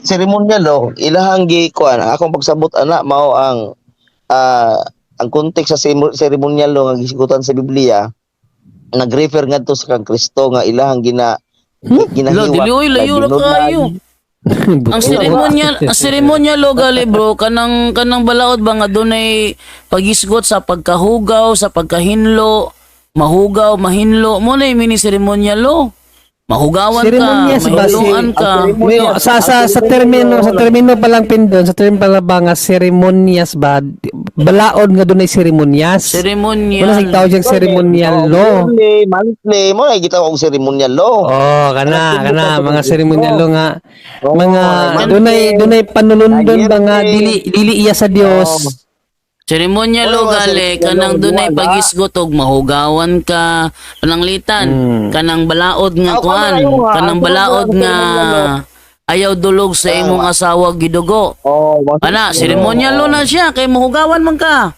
Seremonyal law ilahang gi kuan, ang akong pagsabot ana mao ang context sa seremonyal law nga gisgutan sa Biblia nag-refer ngadto sa kang Kristo nga ilahang gina
Lo,
ginahiwat
dili oy, layo ra kayo. Ang seremonyal lo gali, bro, kanang kanang balaod ba nga dunay pagisgot sa pagkahugaw, sa pagkahinlo, mahugaw, mahinlo, mo na yung mini seremonyal lo. Mahugawan ka,
Seremonyas ba si
mahinloan ka.
May, sa termino pa lang, Pindon, sa termino pa lang ba nga seremonyas ba, balaod nga dunay seremonyas.
Seremonyal.
Wala sa tawag siyang seremonyal lo.
Monthly, monthly mo ay gitawag og seremonyal law.
Oh, kana kana mga seremonyal lo nga
Oo,
mga
monthly.
dunay dunay panulundon ba nga dili dili iya sa Dios.
Seremonyal lo
Wala, mga
gali
seremonyal
kanang
lo,
dunay
wala.
pagisgot og mahugawan ka, pananglitan, kanang balaod nga
Aw,
kuan,
kana yung,
kanang
ako
balaod
na,
nga
seremonyal lo.
ayaw dulog sa imong asawa gidugo.
Oh,
Ana, seremonyal lo na siya kay mahugawan man ka.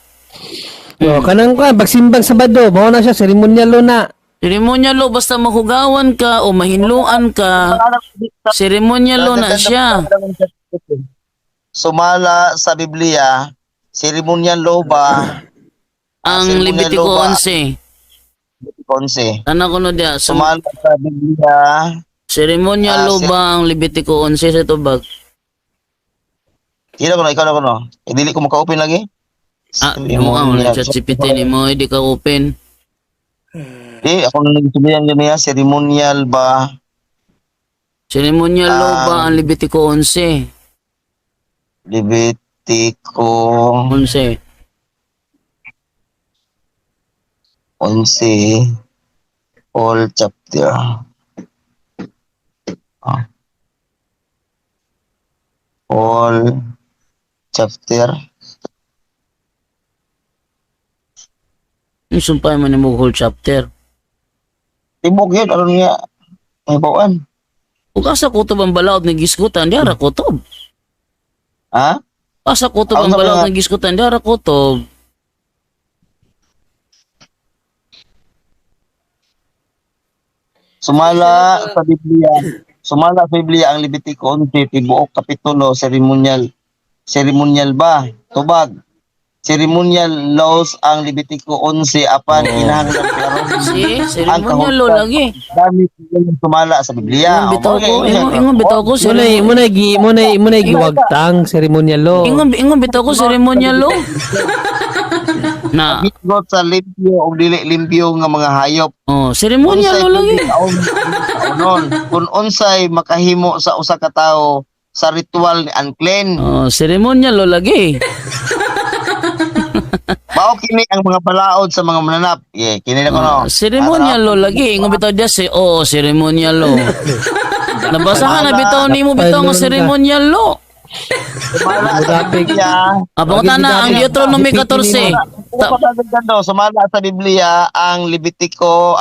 Oh, kanang ka pagsimbang Sabado, mao na siya seremonyal lo na.
Seremonyal lo basta mahugawan ka o mahinluan ka, seremonyal lo na siya.
Sumala sa Biblia, seremonyal law ba
Ang
seremonyal
Levitico
law ba?
11.
Konse.
Ana ko no diya,
Sumala sa Biblia,
seremonyal lo ba ang Levitico 11 sa tubag?
Sino ko no, ikaw na ko no. Eh, dili ko maka-open lagi.
Ah, mo ang chat GPT ni mo, hindi ka open.
Di, ako na nagsubayan niya, seremonyal ba?
Seremonyal lo ba ang Levitico 11?
Levitico
11.
11 all chapter. Ah. All chapter.
Yung sumpay man nimo whole chapter.
Tibok yun, aron nga. Ay, bawaan.
Ug asa kutob ang balaod nga gisgutan, di ara kutob.
Ha?
Asa kutob
Ako
ang
sa
balaod
mga-
nga gisgutan, di ara kutob.
Sumala sa Biblia. Sumala sa Biblia ang Levitico 11, tibuok kapitulo, seremonyal. Seremonyal ba? Tubag. Ceremonial laws ang Levitico 11 apan kinahanglan klaro
Si
ang
ceremonial law
kahutang
lagi.
gamit yung sumala sa Biblia.
Ingon bitaw
O,
ko,
mga
ingon ingon bitaw ko
Munay
ceremonial.
munay gi munay munay giwagtang ceremonial law.
Ingon ingon bitaw ko ceremonial law. Na,
Gigot sa limpyo o dili limpyo nga mga hayop.
oh, ceremonial law lagi.
Unon, kung unsay makahimo sa usa ka tawo sa ritual ni unclean.
Oh, ceremonial law lagi.
Mao kini ang mga balaod sa mga mananap. Yeah, kini na ko no.
Oh, ceremonial law lagi. Ingon bitaw diya si oh, ceremonial law. Nabasahan na bitaw nimo bitaw nga ceremonial law.
Sumala sa
Mudapig.
Biblia.
Ah, pangutan na ang Deuteronomy 14.
Sumala sa Biblia ang Levitico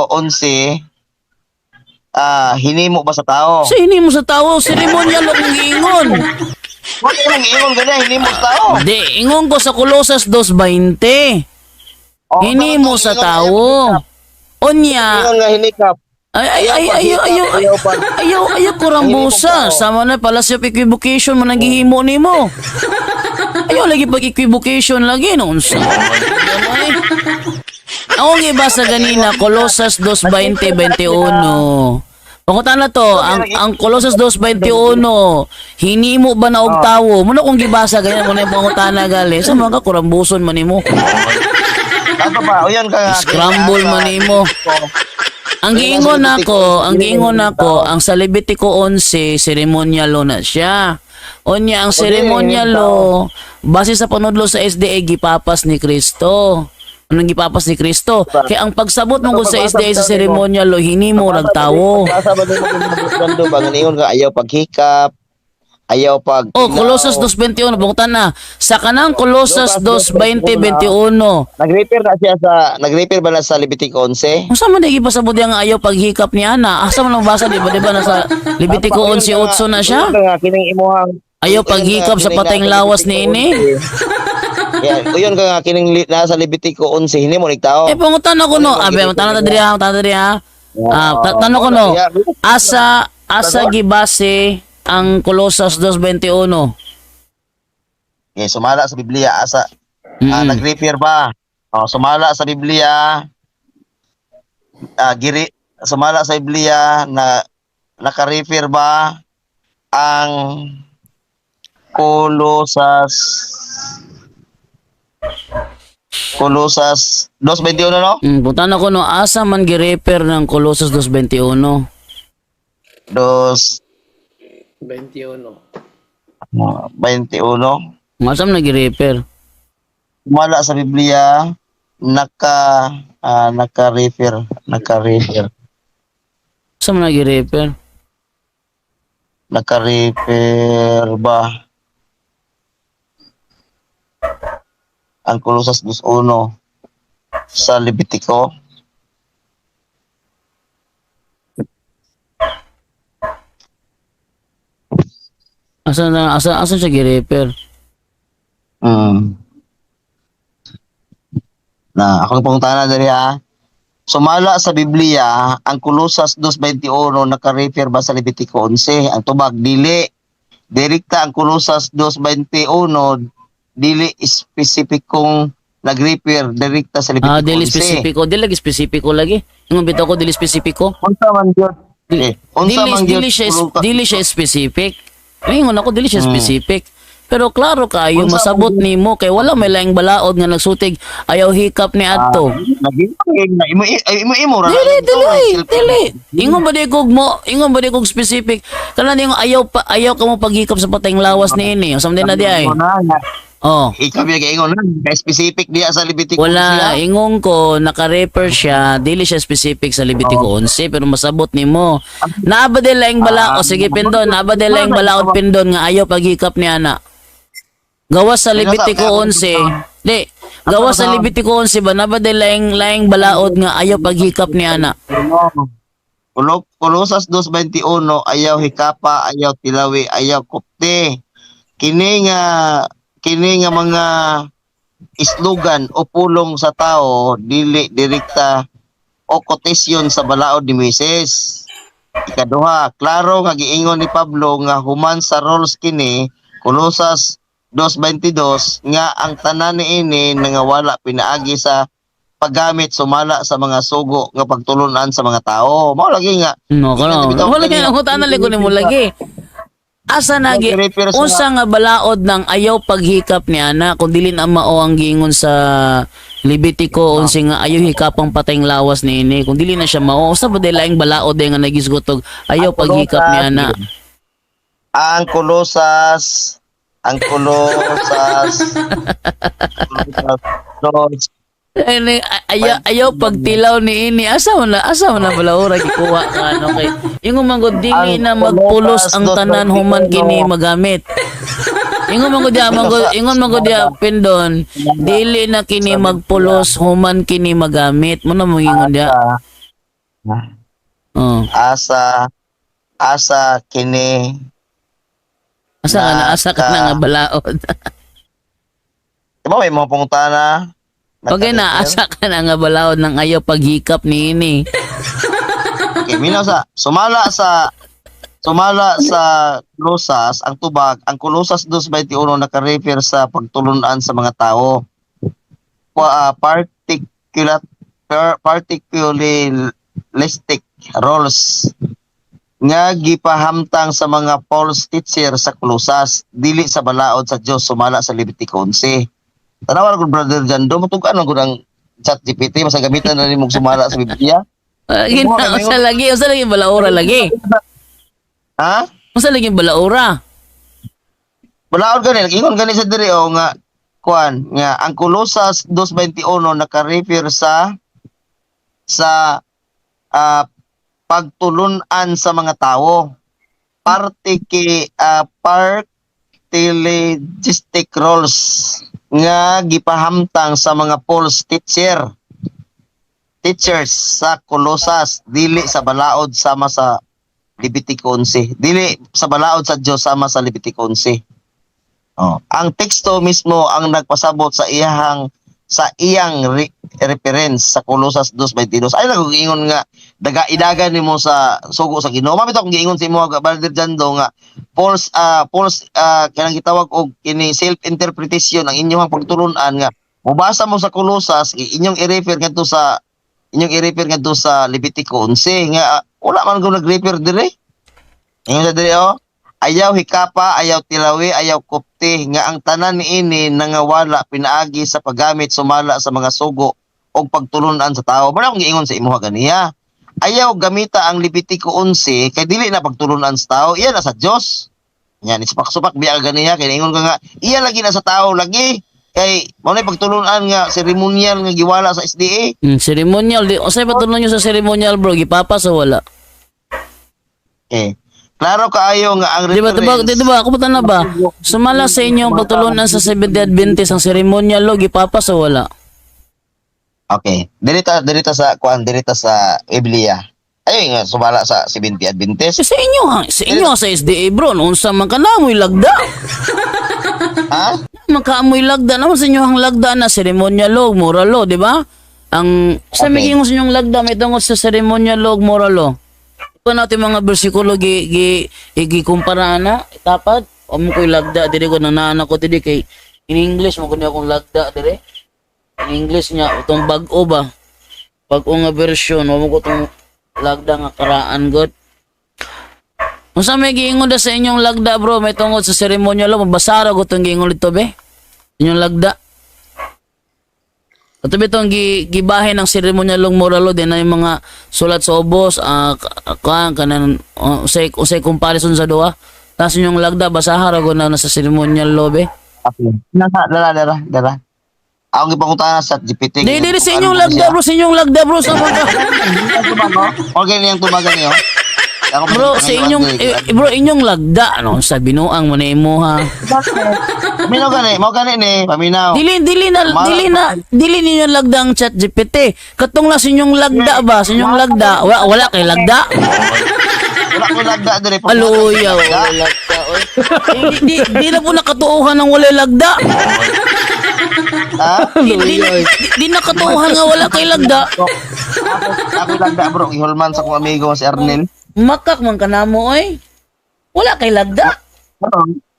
11 hinimo ba sa tao?
Sa hinimo sa tao, ceremonial law kung giingon.
Wala nang ingon gani hinimo sa tao.
Di, ingon ko sa Colosas 2:20.
Oh,
Hinimo sa tao. Unya,
Ingon nga hinikap.
ay ay ay ay ay ay ayaw ayaw ko rambusa. Sama na pala sa equivocation man ang gihimo nimo. Ayaw lagi pag equivocation lagi no unsa. Ako ang iba sa ganina Colosas 2:20-21. Pangutan na to, ang Colosas 2:21, hinimo ba na og tawo? Muna kung gibasa ganyan mo na yung pangutana gali. Sa mga kurambuson man nimo.
Ato pa, uyon ka nga.
Scramble man nimo. Ang giingon nako, ang sa Levitico 11, ceremonial law na siya. Unya, ang ceremonial law, base sa panudlo sa SDA, gipapas ni Kristo. Anong gipapas ni Kristo? Kaya ang pagsabot mong sa SDA sa ceremonial law, hinimo rag tawo.
Pagbasa ba nimo kung ba nga ingon ka ayaw paghikap, ayaw pag
Oh, Colossus 2:21, buktan na. Sa kanang Colossus 2:20-21.
Nag-repair na siya sa nag-repair ba na sa Levitico 11?
Unsa man di gipasabot ang ayaw paghikap ni Ana? Asa man ang basa di ba di ba nasa Levitico 11:8 na siya?
Uyon ka nga kining imuhang
Ayaw paghikap sa patayng lawas ni ini.
Yeah, uyon ka nga kining nasa Levitico 11 hinimo ni tao.
Eh pangutan ako no. Abe, tanong ta diri ha, tanong ta diri ha. Ah, tanong ko no. Asa asa gibase ang Colossus 2:21?
Yeah, sumala sa Biblia asa nag-repair ba? Oh, sumala sa Biblia giri sumala sa Biblia na naka-refer ba ang Colosas 2:21 no?
Punta na ko no, asa man gi-refer ng Colossus 2:21?
2
21.
21.
Asa man nag-refer?
Sumala sa Biblia naka-refer naka-refer
Asa man nag-refer?
naka-refer ba ang Colosas 2:1 sa Levitico?
Asa na asa asa siya gi-refer?
Na akong pangutana diri ha. Sumala sa Biblia ang Colosas 2:21 naka-refer ba sa Levitico 11? Ang tubag dili. Direkta ang Colosas 2:21 dili espesipikong nag-refer direkta sa Levitico
Ah, dili
11.
espesipiko, dili lagi espesipiko lagi. Ingon bitaw ko dili espesipiko.
Unsa man gyud? Unsa
Dili
man gyud
dili siya dili siya specific. Ingon ako dili siya specific. Pero klaro kayo
Unsa
masabot nimo kay wala may laing balaod nga nagsutig ayaw hikap ni adto.
Imo imo imo ra.
Dili dili dili. Ingon ba di kog mo, ingon ba di kog specific? Kana di ayaw pa, ayaw ka mo paghikap sa patayng lawas ni ini. Unsa man din na di ay. Oh.
Ikaw ba kay ingon na kay specific diya sa Levitico
Wala, ingon ko, naka-refer siya, dili siya specific sa Levitico 11, pero masabot nimo. Naa ba din laing bala o sige Pindon, naa ba din laing balaod Pindon nga ayaw paghikap ni ana. Gawas sa Levitico 11. Di, gawas sa Levitico 11 ba naa ba din laing laing balaod nga ayaw paghikap ni ana.
Colosas 2:21 ayaw hikapa, ayaw tilawi, ayaw kupte. Kini nga mga islugan o pulong sa tao dili direkta o kotasyon sa balaod ni Moises. Ikaduha, klaro nga giingon ni Pablo nga human sa roles kini Kolosas 2:22 nga ang tanan niini nangawala pinaagi sa paggamit sumala sa mga sugo nga pagtulunan sa mga tao. Mao lagi nga
No, kono.
Bitaw-
Wala kay nangutana lang ko nimo lagi. Asa nagi
Nag-refer sa-
unsa nga balaod ng ayaw paghikap ni ana kung dili na mao ang giingon sa Levitico unsa nga ayaw hikapang patayng lawas niini kung dili na siya mao, usa ba day laing balaod day nga nagisgot og ayaw paghikap ni ana?
Ang Kolosas, ang Kolosas, Kolosas dos.
Ini ayaw ayaw pagtilaw ni ini, asa man na balaora gikuha ka ano kay ingon man gud dili
Ang
na magpulos
Kolosas
ang tanan human kini magamit. Ingon man gud diya man gud, ingon man gud diya Pindon, dili na kini magpulos human kini magamit mo na mo ingon diya. Oh.
Asa asa kini
Asa ka na nga balaod?
Di ba may mga pangutana?
Okay na, asa ka na nga balaod ng ayaw paghikap ni ini?
Okay, minaw sa sumala sa Kolosas ang tubag, ang Kolosas 2:21 naka-refer sa pagtulunan sa mga tao. Particularlistic roles nga gipahamtang sa mga false teacher sa Kolosas, dili sa balaod sa Dios sumala sa Levitico 11. Tanawa ko, Brother Jando, matugan gud ang Chat GPT, basta gamitan na nimo sumala sa Biblia.
Gina, usa lagi balaora lagi.
Ha?
Usa lagi balaora.
Balaod gani, nag-ingon gani sa diri o nga kuan nga ang Kolosas 2:21 naka-refer sa pagtulunan sa mga tao. Particularly roles nga gipahamtang sa mga false teachers sa Kolosas, dili sa balaod sama sa Levitico 11, dili sa balaod sa Dios sama sa Levitico 11. Oh. Ang teksto mismo ang nagpasabot sa iyang reference sa Kolosas 2:22. Ay lang giingon nga daga idagan nimo sa sugo sa Ginoo. Mabito akong giingon sa imo, Brother Jando, nga false kanang gitawag og kini self interpretation ang inyong pagtulunan nga mobasa mo sa Kolosas, inyong i-refer ngadto sa Levitico 11 nga wala man ko nag-refer dire. Ingon sa dire oh, ayaw hikapa, ayaw tilawi, ayaw kupti, nga ang tanan niini nangawala pinaagi sa paggamit sumala sa mga sugo og pagtulunan sa tao. Wala akong giingon sa imuha ganiya. Ayaw gamita ang Levitico 11 kay dili na pagtulunan sa tao, iya na sa Dios. Yan, isupak-supak biya ka ganiya kay ingon ka nga iya lagi na sa tao lagi kay mao na pagtulunan nga seremonyal nga giwala sa SDA.
Ceremonial di unsay patulon nyo sa ceremonial, bro, gipapa sa wala?
Eh, klaro kaayo nga ang
Di ba, di ba,
reference
di ba, kumusta na ba? Sumala sa inyong pagtulunan sa Seventh-day Adventist ang ceremonial law, gipapa sa wala?
Okay. Dirita sa kuan, dirita sa Biblia. Ay nga sumala sa 70 Adventist.
Eh, sa inyo ha, sa inyo ha, sa SDA, bro, unsa man ka na amoy lagda.
Ha?
Man ka amoy lagda naman sa inyo ang lagda na ceremonial law, moral law, di ba? Ang sa may sa inyong lagda may tungod sa ceremonial law, moral law. Ito natin mga bersikulo gi gi gikumpara na tapat amo ko'y lagda diri ko nanana ko diri kay in English mo kuno akong lagda diri. In English niya itong bag-o ba? Bag-o nga version mo ko tong lagda nga karaan god. Unsa may giingon da sa inyong lagda, bro, may tungod sa seremonyal law, mabasara ko tong giingon dito be. Inyong lagda. Ato bitong gibahin ng seremonyal law, moral law din na yung mga sulat sa ubos, kuan kanan usay usay comparison sa duha. Tapos inyong lagda basaha ra ko na nasa seremonyal law be.
Okay. Nasa dara dara dara. Ako gipangutana sa GPT.
Di di sa inyong lagda, bro, sa inyong lagda, bro, sa mga
Okay niyang tubagan niyo. Ako
bro sa inyong bro inyong lagda ano sa binuang man imo ha.
Paminaw gani, mao gani ni, paminaw.
Dili dili na dili na dili ninyo lagda ang Chat GPT. Katong lang sa inyong lagda ba, sa inyong lagda, wala, wala kay lagda.
Wala ko lagda dire.
Aluya, wala lagda. Oy. Di, di, di na po nakatuohan ng wala lagda.
Ha?
Di nakatuohan nga wala kay lagda.
Ako lagda, bro, gihulman sa akong amigo si Arnel.
Makak man kanamo oy. Wala kay lagda.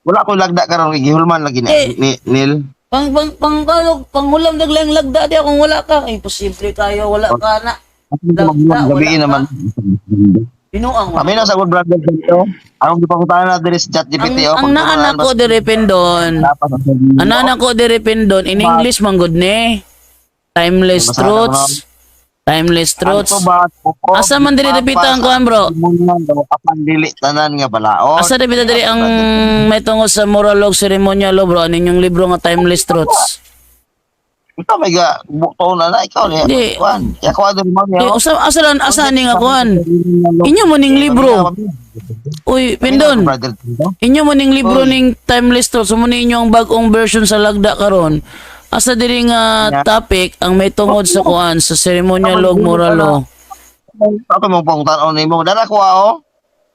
Wala Wala ko lagda karon kay gihulman lagi ni,
Eh.
ni Neil.
Pang pang pang pang panghulam daglang lagda di kung wala ka. Imposible kayo wala ka na. Lagda, wala
Gabi
ka.
naman.
Binuang mo.
Kami na sa good brother dito. Ang gipangutanan na diri sa
Ang,
ChatGPT oh.
ang naanak ko dire Pendon. Ang naanak ko dire Pendon in English man gud ni. Timeless
Basahan
truths. Timeless truths. Asa man diri dapita ang kuan, bro?
Apan dili tanan nga balaod.
Asa dapita diri ang may tungod sa moral log ceremonial law, bro? Ano yung libro nga Timeless Truths?
Ikaw may ga bukto na na ikaw ni.
Di.
Kuan. Ya kuan diri mo
Eh,
niya.
usa asa lan asa ni nga kuan? Inyo mo ning libro. Uy, Pendon.
Brother Tito.
Inyo mo ning libro ning Timeless Truths, mo ninyo ang bag-ong version sa lagda karon. Asa diri nga topic ang may tungod sa kuan sa ceremonial log moral law?
Ako mong pangutanon nimo. Dara ko oh.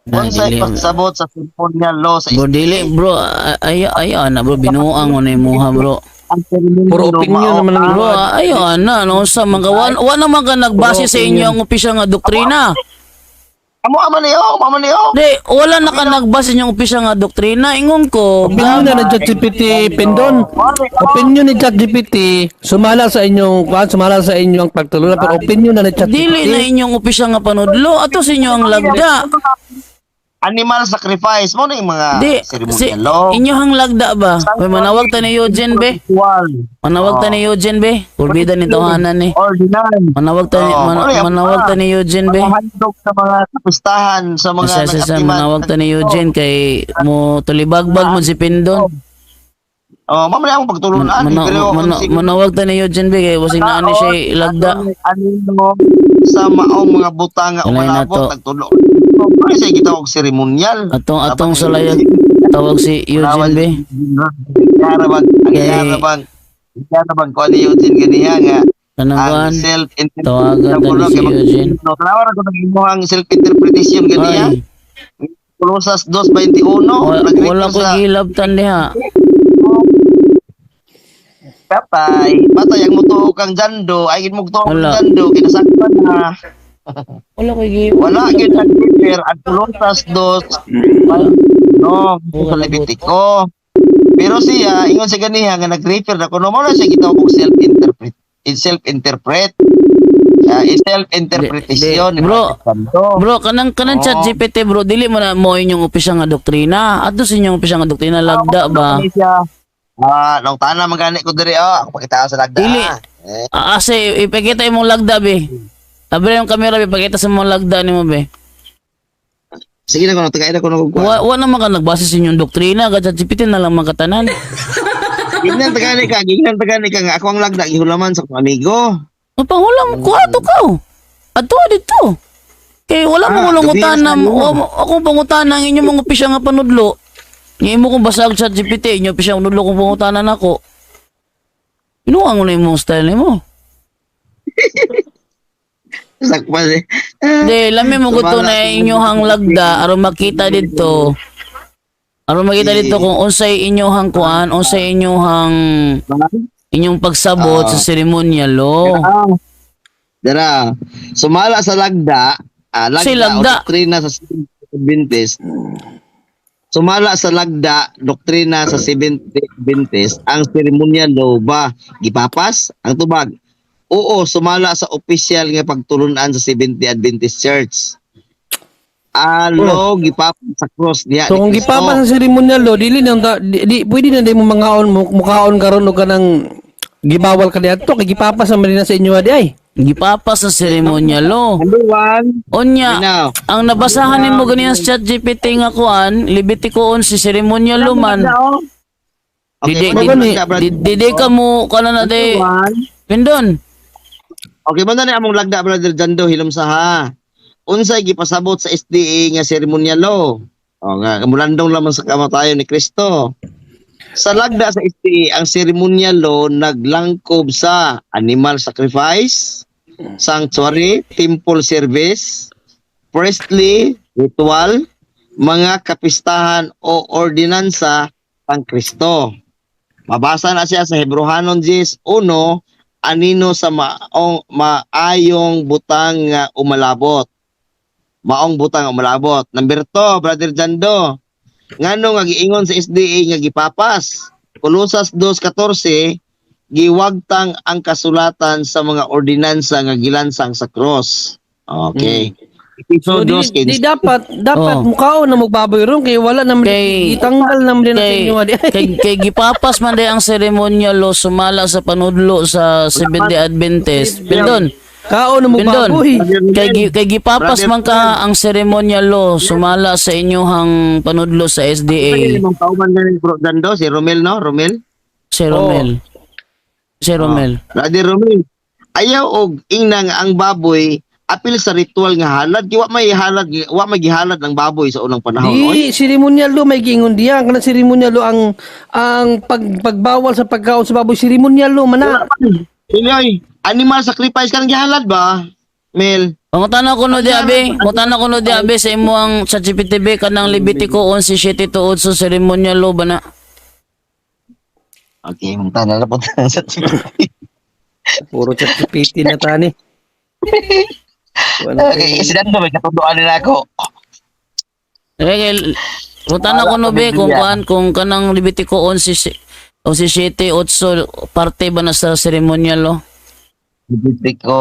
Na,
Unsay
dili.
pagsabot sa ceremonial law sa
Bro, dili bro, ay ay ana bro, binuang mo na imuha bro.
Ang ceremonial
Puro
law
opinion
mao
naman ang
Bro, ay ana, no sa mga wa naman ka nagbase sa inyo ang opisyal nga doktrina.
Amo ama niyo, mama niyo.
Di, wala na ka nagbase sa inyong opisyal nga doktrina. Ingon ko,
Opinion na ni ChatGPT, Pendon. Opinion ni ChatGPT, sumala sa inyong kuan, sumala sa inyong pagtulunan, pero opinion na ni
dili na
ChatGPT.
inyong opisyal nga panudlo ato sa inyo ang lagda.
Animal sacrifice mo na yung mga
Di, si,
ceremonial law.
inyohang lagda ba? May manawag ta ni Eugene be.
Ritual.
Manawag ta ni Eugene be. Kurbida ni tawanan ni.
Ordinance.
Manawag ta ni
Oh, ano yan?
manawag ta ni Eugene be.
Mga handog sa mga kapistahan, sa mga
Sa
nag-atiman.
manawag ta ni Eugene kay mo tulibagbag mo si Pindon.
Oh, mamaya akong pagtulunan. Pero
Manawag ta ni Eugene be kay wasing naani siya lagda.
Ano sa maong mga butang nga
Walay na
umalabot
to.
nagtulo. Pero sa kita og seremonyal.
Atong atong salayag tawag si Eugene be.
Yara bang, ang
Kay-
yara bang, yara bang kuan ni Eugene ganiya nga
Kanang
ang
kuan.
self
Tawagan ta ni si Eugene.
Tawara ko nang imong self-interpretation ganiya.
Ay,
Colosas 2:21.
wala ko gilabtan diha.
Kapay, patay ang mutuo kang jando, ay gid mugtuo kang
Wala.
jando kinasakpan na.
Wala ko gi
Wala gyud ang prepare ang Colosas 2 no, sa Levitico. Pero siya, ingon sa ganiha nga nag-refer na kuno mo na siya gitawag og self-interpret. Self-interpret. Self-interpretation.
Di- di- bro.
Bro.
Bro, kanang kanang
Oo.
chat GPT bro, dili mo na mo inyong opisyal nga doktrina. Adto sa inyong opisyal nga doktrina lagda ba?
Ah, nung tana man gani ko diri oh, ako pakita sa lagda.
Dili.
ah. Eh,
Ah, ase ipakita imong lagda be. Abre yung kamera be, pakita sa mong lagda nimo be.
Sige na kuno, tagay na kuno kog kuan.
Wa naman ka nagbase sa inyong doktrina, ka chat GPT na lang makatanan.
Gignan tagani ka nga ako ang lagda gihulaman sa akong amigo.
Mapangulam ko ato ka. Ato dito. Kay wala mo
Ah,
walang
gabi
utana,
sa inyo.
akong pangutana ang inyong mga opisyal nga panudlo. Nga imo kong basag chat GPT, inyo opisyal panudlo kong pangutana nako. Inuang mo na imong style nimo.
Sakpan eh.
Di, lami mo gusto
Sumala
na
sa
inyohang lagda aron makita dito. Aron makita dito kung unsay inyohang kuan, unsay inyohang inyong pagsabot sa seremonyal lo.
Ah. Dara, sumala sa lagda, lagda,
Say lagda.
o doktrina sa Seventh Adventist. Sumala sa lagda, doktrina sa Seventh Adventist, ang seremonyal law ba gipapas ang tubag? Oo, sumala sa opisyal nga pagtulunan sa Seventh Adventist Church. Alo, gipapas sa cross niya.
So
ni
kung
Kristo.
gipapas ang seremonyal lo, dili nang di, pwede na di mo mangaon mo mukaon karon og kanang gibawal ka diadto kay gipapas ang na sa inyo di ay.
Gipapas sa seremonyal lo.
Number one,
Unya,
now.
ang nabasahan nimo ganina sa chat GPT nga kuan, Levitico 11 seremonyal lo man.
Okay,
Didi,
muna
didi,
lagda, brother.
didi ka mo kana na di. Pindon.
Okay, man na among lagda brother Jando hilom sa ha. Unsay gipasabot sa SDA nga seremonyal law? O nga mulandong lamang sa kamatayon ni Kristo. Sa lagda sa SDA ang seremonyal law naglangkob sa animal sacrifice, sanctuary, temple service, priestly ritual, mga kapistahan o ordinansa ng Kristo. Mabasa na siya sa Hebrohanon 10:1 anino sa maong maayong butang nga umalabot. Maong butang nga umalabot. Number 2, Brother Jando. Ngano nga giingon sa SDA nga gipapas? Kolosas 2:14, giwagtang ang kasulatan sa mga ordinansa nga gilansang sa cross. Okay.
So,
Episo
di, di
2:15.
dapat dapat
Oh.
mukaon na magbaboy ron kay wala naman gitanggal naman din sa
Kay,
inyo di.
kay gipapas man day ang seremonyal law sumala sa panudlo sa Seventh-day Adventist. Pindon,
Kaon na
Pindon.
magbaboy.
Kay gipapas
Brother
man ka ang seremonyal law sumala sa inyohang panudlo sa SDA.
Ay, mong kauban na ni Bro Dando, si Romel, no? Romel?
Si Romel. Si Romel.
Brother Romel, ayaw og ingna nga ang baboy apil sa ritual nga halad. Di wa may halad, wa may gihalad ang baboy sa unang panahon. Oy.
Di seremonyal lo may giingon diya kana seremonyal lo ang pagbawal sa pagkaon sa baboy, seremonyal lo man na.
Iloy, animal sacrifice kanang gihalad ba? Mel.
Pangutana ko no di abe, pangutana ko no di abe sa imo ang ChatGPT be kanang Levitico 11:7 to 8 seremonyal law ba na?
Okay, mangtana na po sa GPT.
Puro ChatGPT na tani. Wala.
Okay, si Dando may katuduan nila ako.
Okay, kay pangutana ko no be kung kuan kung kanang Levitico 11 11:7 8 parte ba na sa seremonyal law?
Levitico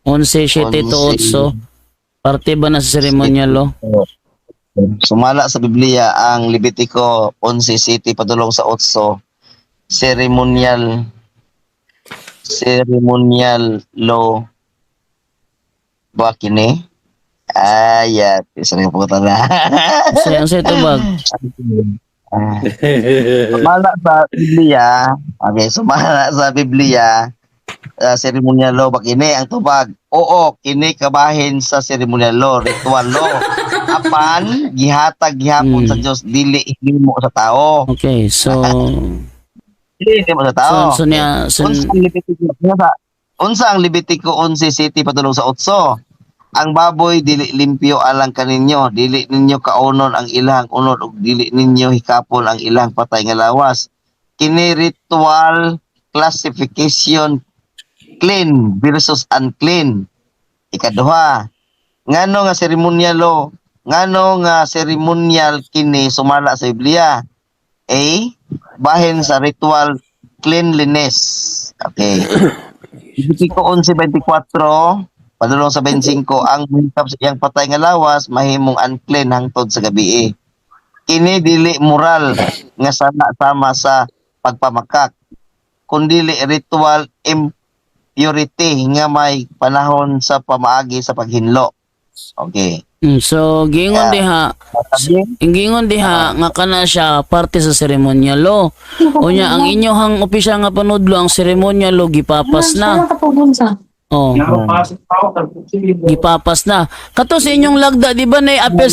11:7 to 8 parte ba na sa seremonyal law?
Sumala sa Biblia ang Levitico 11 City padulong sa 8, ceremonial ceremonial law ba kini? Ayat, isa na po na.
Sa ang sa tubag.
Sumala sa Biblia, okay, sumala sa Biblia, ceremonial law ba kini ang tubag? Oo, kini kabahin sa ceremonial law, ritual law. Apan gihatag gihapon sa Dios, dili hinimo sa tao.
Okay, so
Dili hinimo sa tao.
so, so niya so,
Unsa ang Levitico unsa ang Levitico 11 City padulong sa 8? Ang baboy dili limpyo alang kaninyo, dili ninyo kaonon ang ilang unod ug dili ninyo hikapon ang ilang patay nga lawas. Kini ritual classification, clean versus unclean. Ikaduha, ngano nga seremonyal lo? Ngano nga seremonyal kini sumala sa Biblia? A. Bahin sa ritual cleanliness. Okay. Levitico 11:24 padulong sa 25, ang muhikap sa iyang patay nga lawas mahimong unclean hangtod sa gabi. Kini dili moral nga sana sama sa pagpamakak kundili ritual impurity nga may panahon sa pamaagi sa paghinlo. Okay.
So giingon diha
Sabi,
Ingingon diha nga kana siya parte sa seremonyal law. Unya ang inyohang opisyal nga panudlo ang seremonyal law gipapas na. Oh, gipapas na. Kato sa inyong lagda di ba nay apel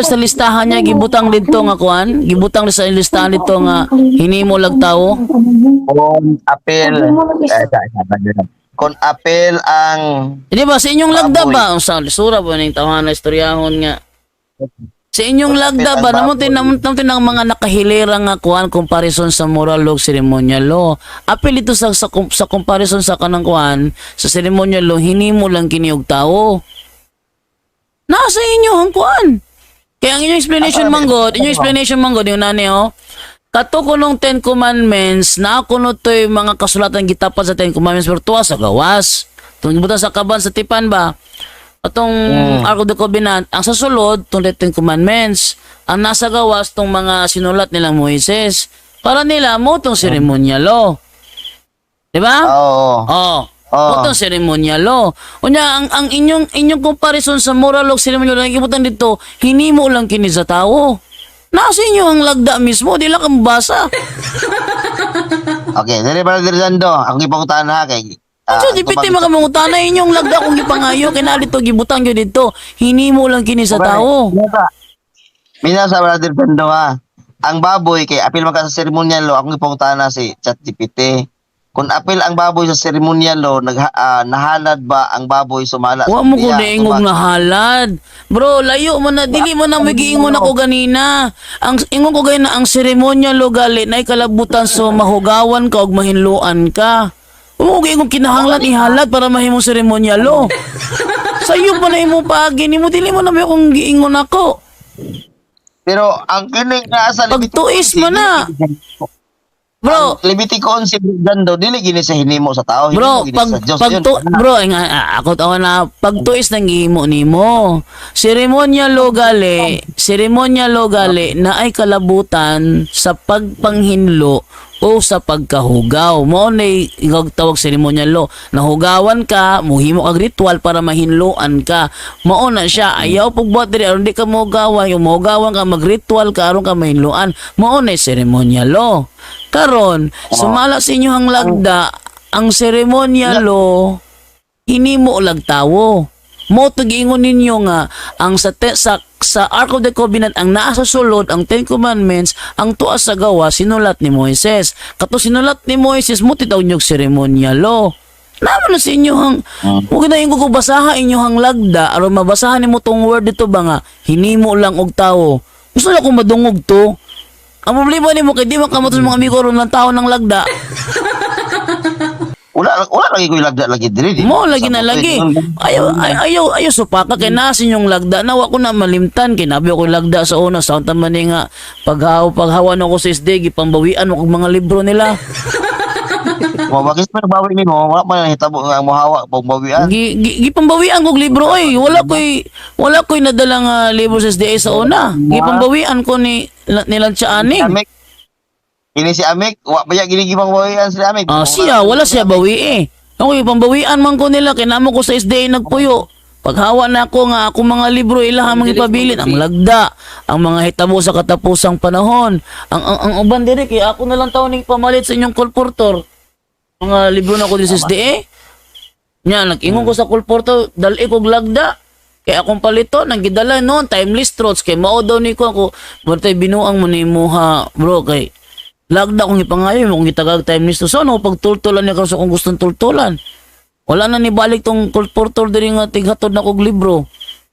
sa listahan niya gibutang didto nga kuan? Gibutang sa listahan didto nga hinimo lag tawo.
Kon apel eh, kon apel ang
Di ba sa inyong lagda
Baboy.
ba? Ang sa lisura ba ning tawhan na istoryahon nga. Sa inyong lagda
Ang
ba namon
baboy.
tinamon tinang mga nakahilera nga kuan comparison sa moral law ceremonial law. Apil ito sa comparison sa kanang kuan sa ceremonial law hinimo lang kini og tawo. Nasa inyo ang kuan. Kaya ang inyong explanation manggod, inyong explanation manggod yung nani oh. Kato ko nung Ten Commandments, na ako no to'y mga kasulatan gitapat sa Ten Commandments pero tuwa sa gawas. Tung gibutan sa kaban sa tipan ba? Atong Ark of the Covenant, ang sa sulod, tong Ten Commandments. Ang nasa gawas, tong mga sinulat nilang Moises. Para nila, mo tong seremonyal law. Di ba?
Oo.
Oh.
Oo.
Mo tong seremonyal law. Unya, ang inyong inyong comparison sa moral law seremonyal law, gibutan dito, hinimo lang kini sa tawo. Nasa inyo ang lagda mismo, di lang kang basa.
Okay, dili Brother Dando, ang ipangutana ha kay
Ang GPT mga mangutana inyong lagda kung gipangayo kinali to gibutang gyud dito. Hinimo lang kini sa tao.
Minasa Brother Dando ha. Ang baboy kay apil man ka sa seremonyal law, akong ipangutana si ChatGPT. Kung apil ang baboy sa seremonyal law, nahalad ba ang baboy sumala
Wa
sa
mo ko
Biblia?
naingog nga halad. Bro, layo man na dili man na may giingon ako ganina. Ang ingon ko gayna ang seremonyal law gali nay kalabutan so mahugawan ka og mahinluan ka. Wa mo ko giingon kinahanglan ihalad para mahimong seremonyal law. Sayo pa na imo paagi nimo dili mo na may akong giingon ako.
Pero ang kini nga sa
Pagtuis mo na. Bro,
Ang Levitico 11 gando dili gini sa hinimo sa tao,
bro,
hinimo gini
pag
sa Dios.
pag
Yun.
tu, bro, nga, ako ako na pagtuis nang gihimo nimo. Seremonya logale na ay kalabutan sa pagpanghinlo o sa pagkahugaw. Mao na ikaw tawag seremonya lo. Nahugawan ka, muhimo kag ritual para mahinloan ka. Mao na siya, ayaw pagbuhat diri aron di ka mohugawan, yung mohugawan ka magritual ka aron ka mahinloan. Mao na seremonya lo. Karon, sumala sa inyo ang lagda, ang seremonya lo hinimo lag tawo. Mo to giingon ninyo nga ang sa, te, sa Ark of the Covenant ang naa sa sulod ang Ten Commandments ang tuas sa gawa sinulat ni Moises. Kato sinulat ni Moises mo titaw nyo seremonya lo. Naman na sa inyo hang huwag na ingon ko basaha inyo hang lagda aron mabasahan nimo tong word dito ba nga hinimo lang og tawo. Gusto na akong madungog to. Ang problema nimo kay di man kamot sa mga amigo ron lang tao ng lagda.
Wala wala lagi ko lagda lagi diri. Di.
Mo lagi na
Sa
lagi. Ayaw ay, ayaw ayaw supaka kay nasin yung lagda na wa ko na malimtan kay nabi ko lagda sa una sa unta man ni nga paghawa no ko sa SD gipambawian mo kog mga libro nila.
Mabakis pa bawi nimo, wala man hitabo nga mohawa pagbawian.
Gipambawian kog libro oy. Wala koy nadala nga libro sa SDA sa una. Gipambawian ko ni nilang ani.
Amik. Kini si Amik, wa pa ya gini gibang bawian si Amik.
Ah, siya wala siya bawi eh. Ako gipambawian man ko nila kay namo ko sa SDA nagpuyo. Paghawa na ako nga akong mga libro ilaha mga ipabilin ang lagda, ang mga hitabo sa katapusang panahon, ang uban diri kay ako na lang taon ning pamalit sa inyong kolportor. Mga libro na ko din sa SDA. Nya nag-ingon ko sa kolportor, dali kog lagda. Kay akong palito nang gidala noon timeless truths kay mao daw ni ko ako bantay binuang mo nimo ha bro kay lagda kong ipangayo mo kung gitagag timeless truths. So, ano pagtultulan niya karon sa kung gustong tultulan. Wala na ni balik tong kolportor diri nga tighatod na kog libro.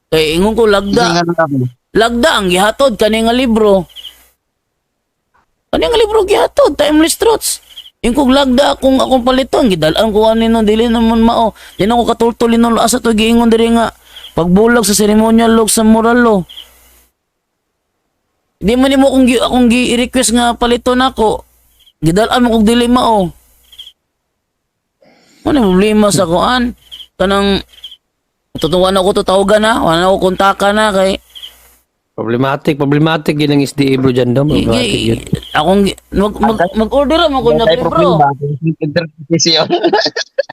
Kay ingon ko lagda, lagda ang gihatod kani nga libro. Kani nga libro gihatod, timeless truths. Yung kog lagda akong akong paliton gidal-an ko ani no dili naman mao. Di na ko katultulin no asa to giingon diri nga pagbulag sa seremonyal log sa moral law. Di man nimo akong akong gi-request nga paliton nako. Gidal-an mo kog dili mao. Ano yung problema sa kuan? Kanang tutuwan ako to tawagan na, wala na ako kontaka na kay
Problematic, problematic yun ang SDA bro dyan do. Problematic yun.
Akong mag-order mo ko na bro.
Interpretation.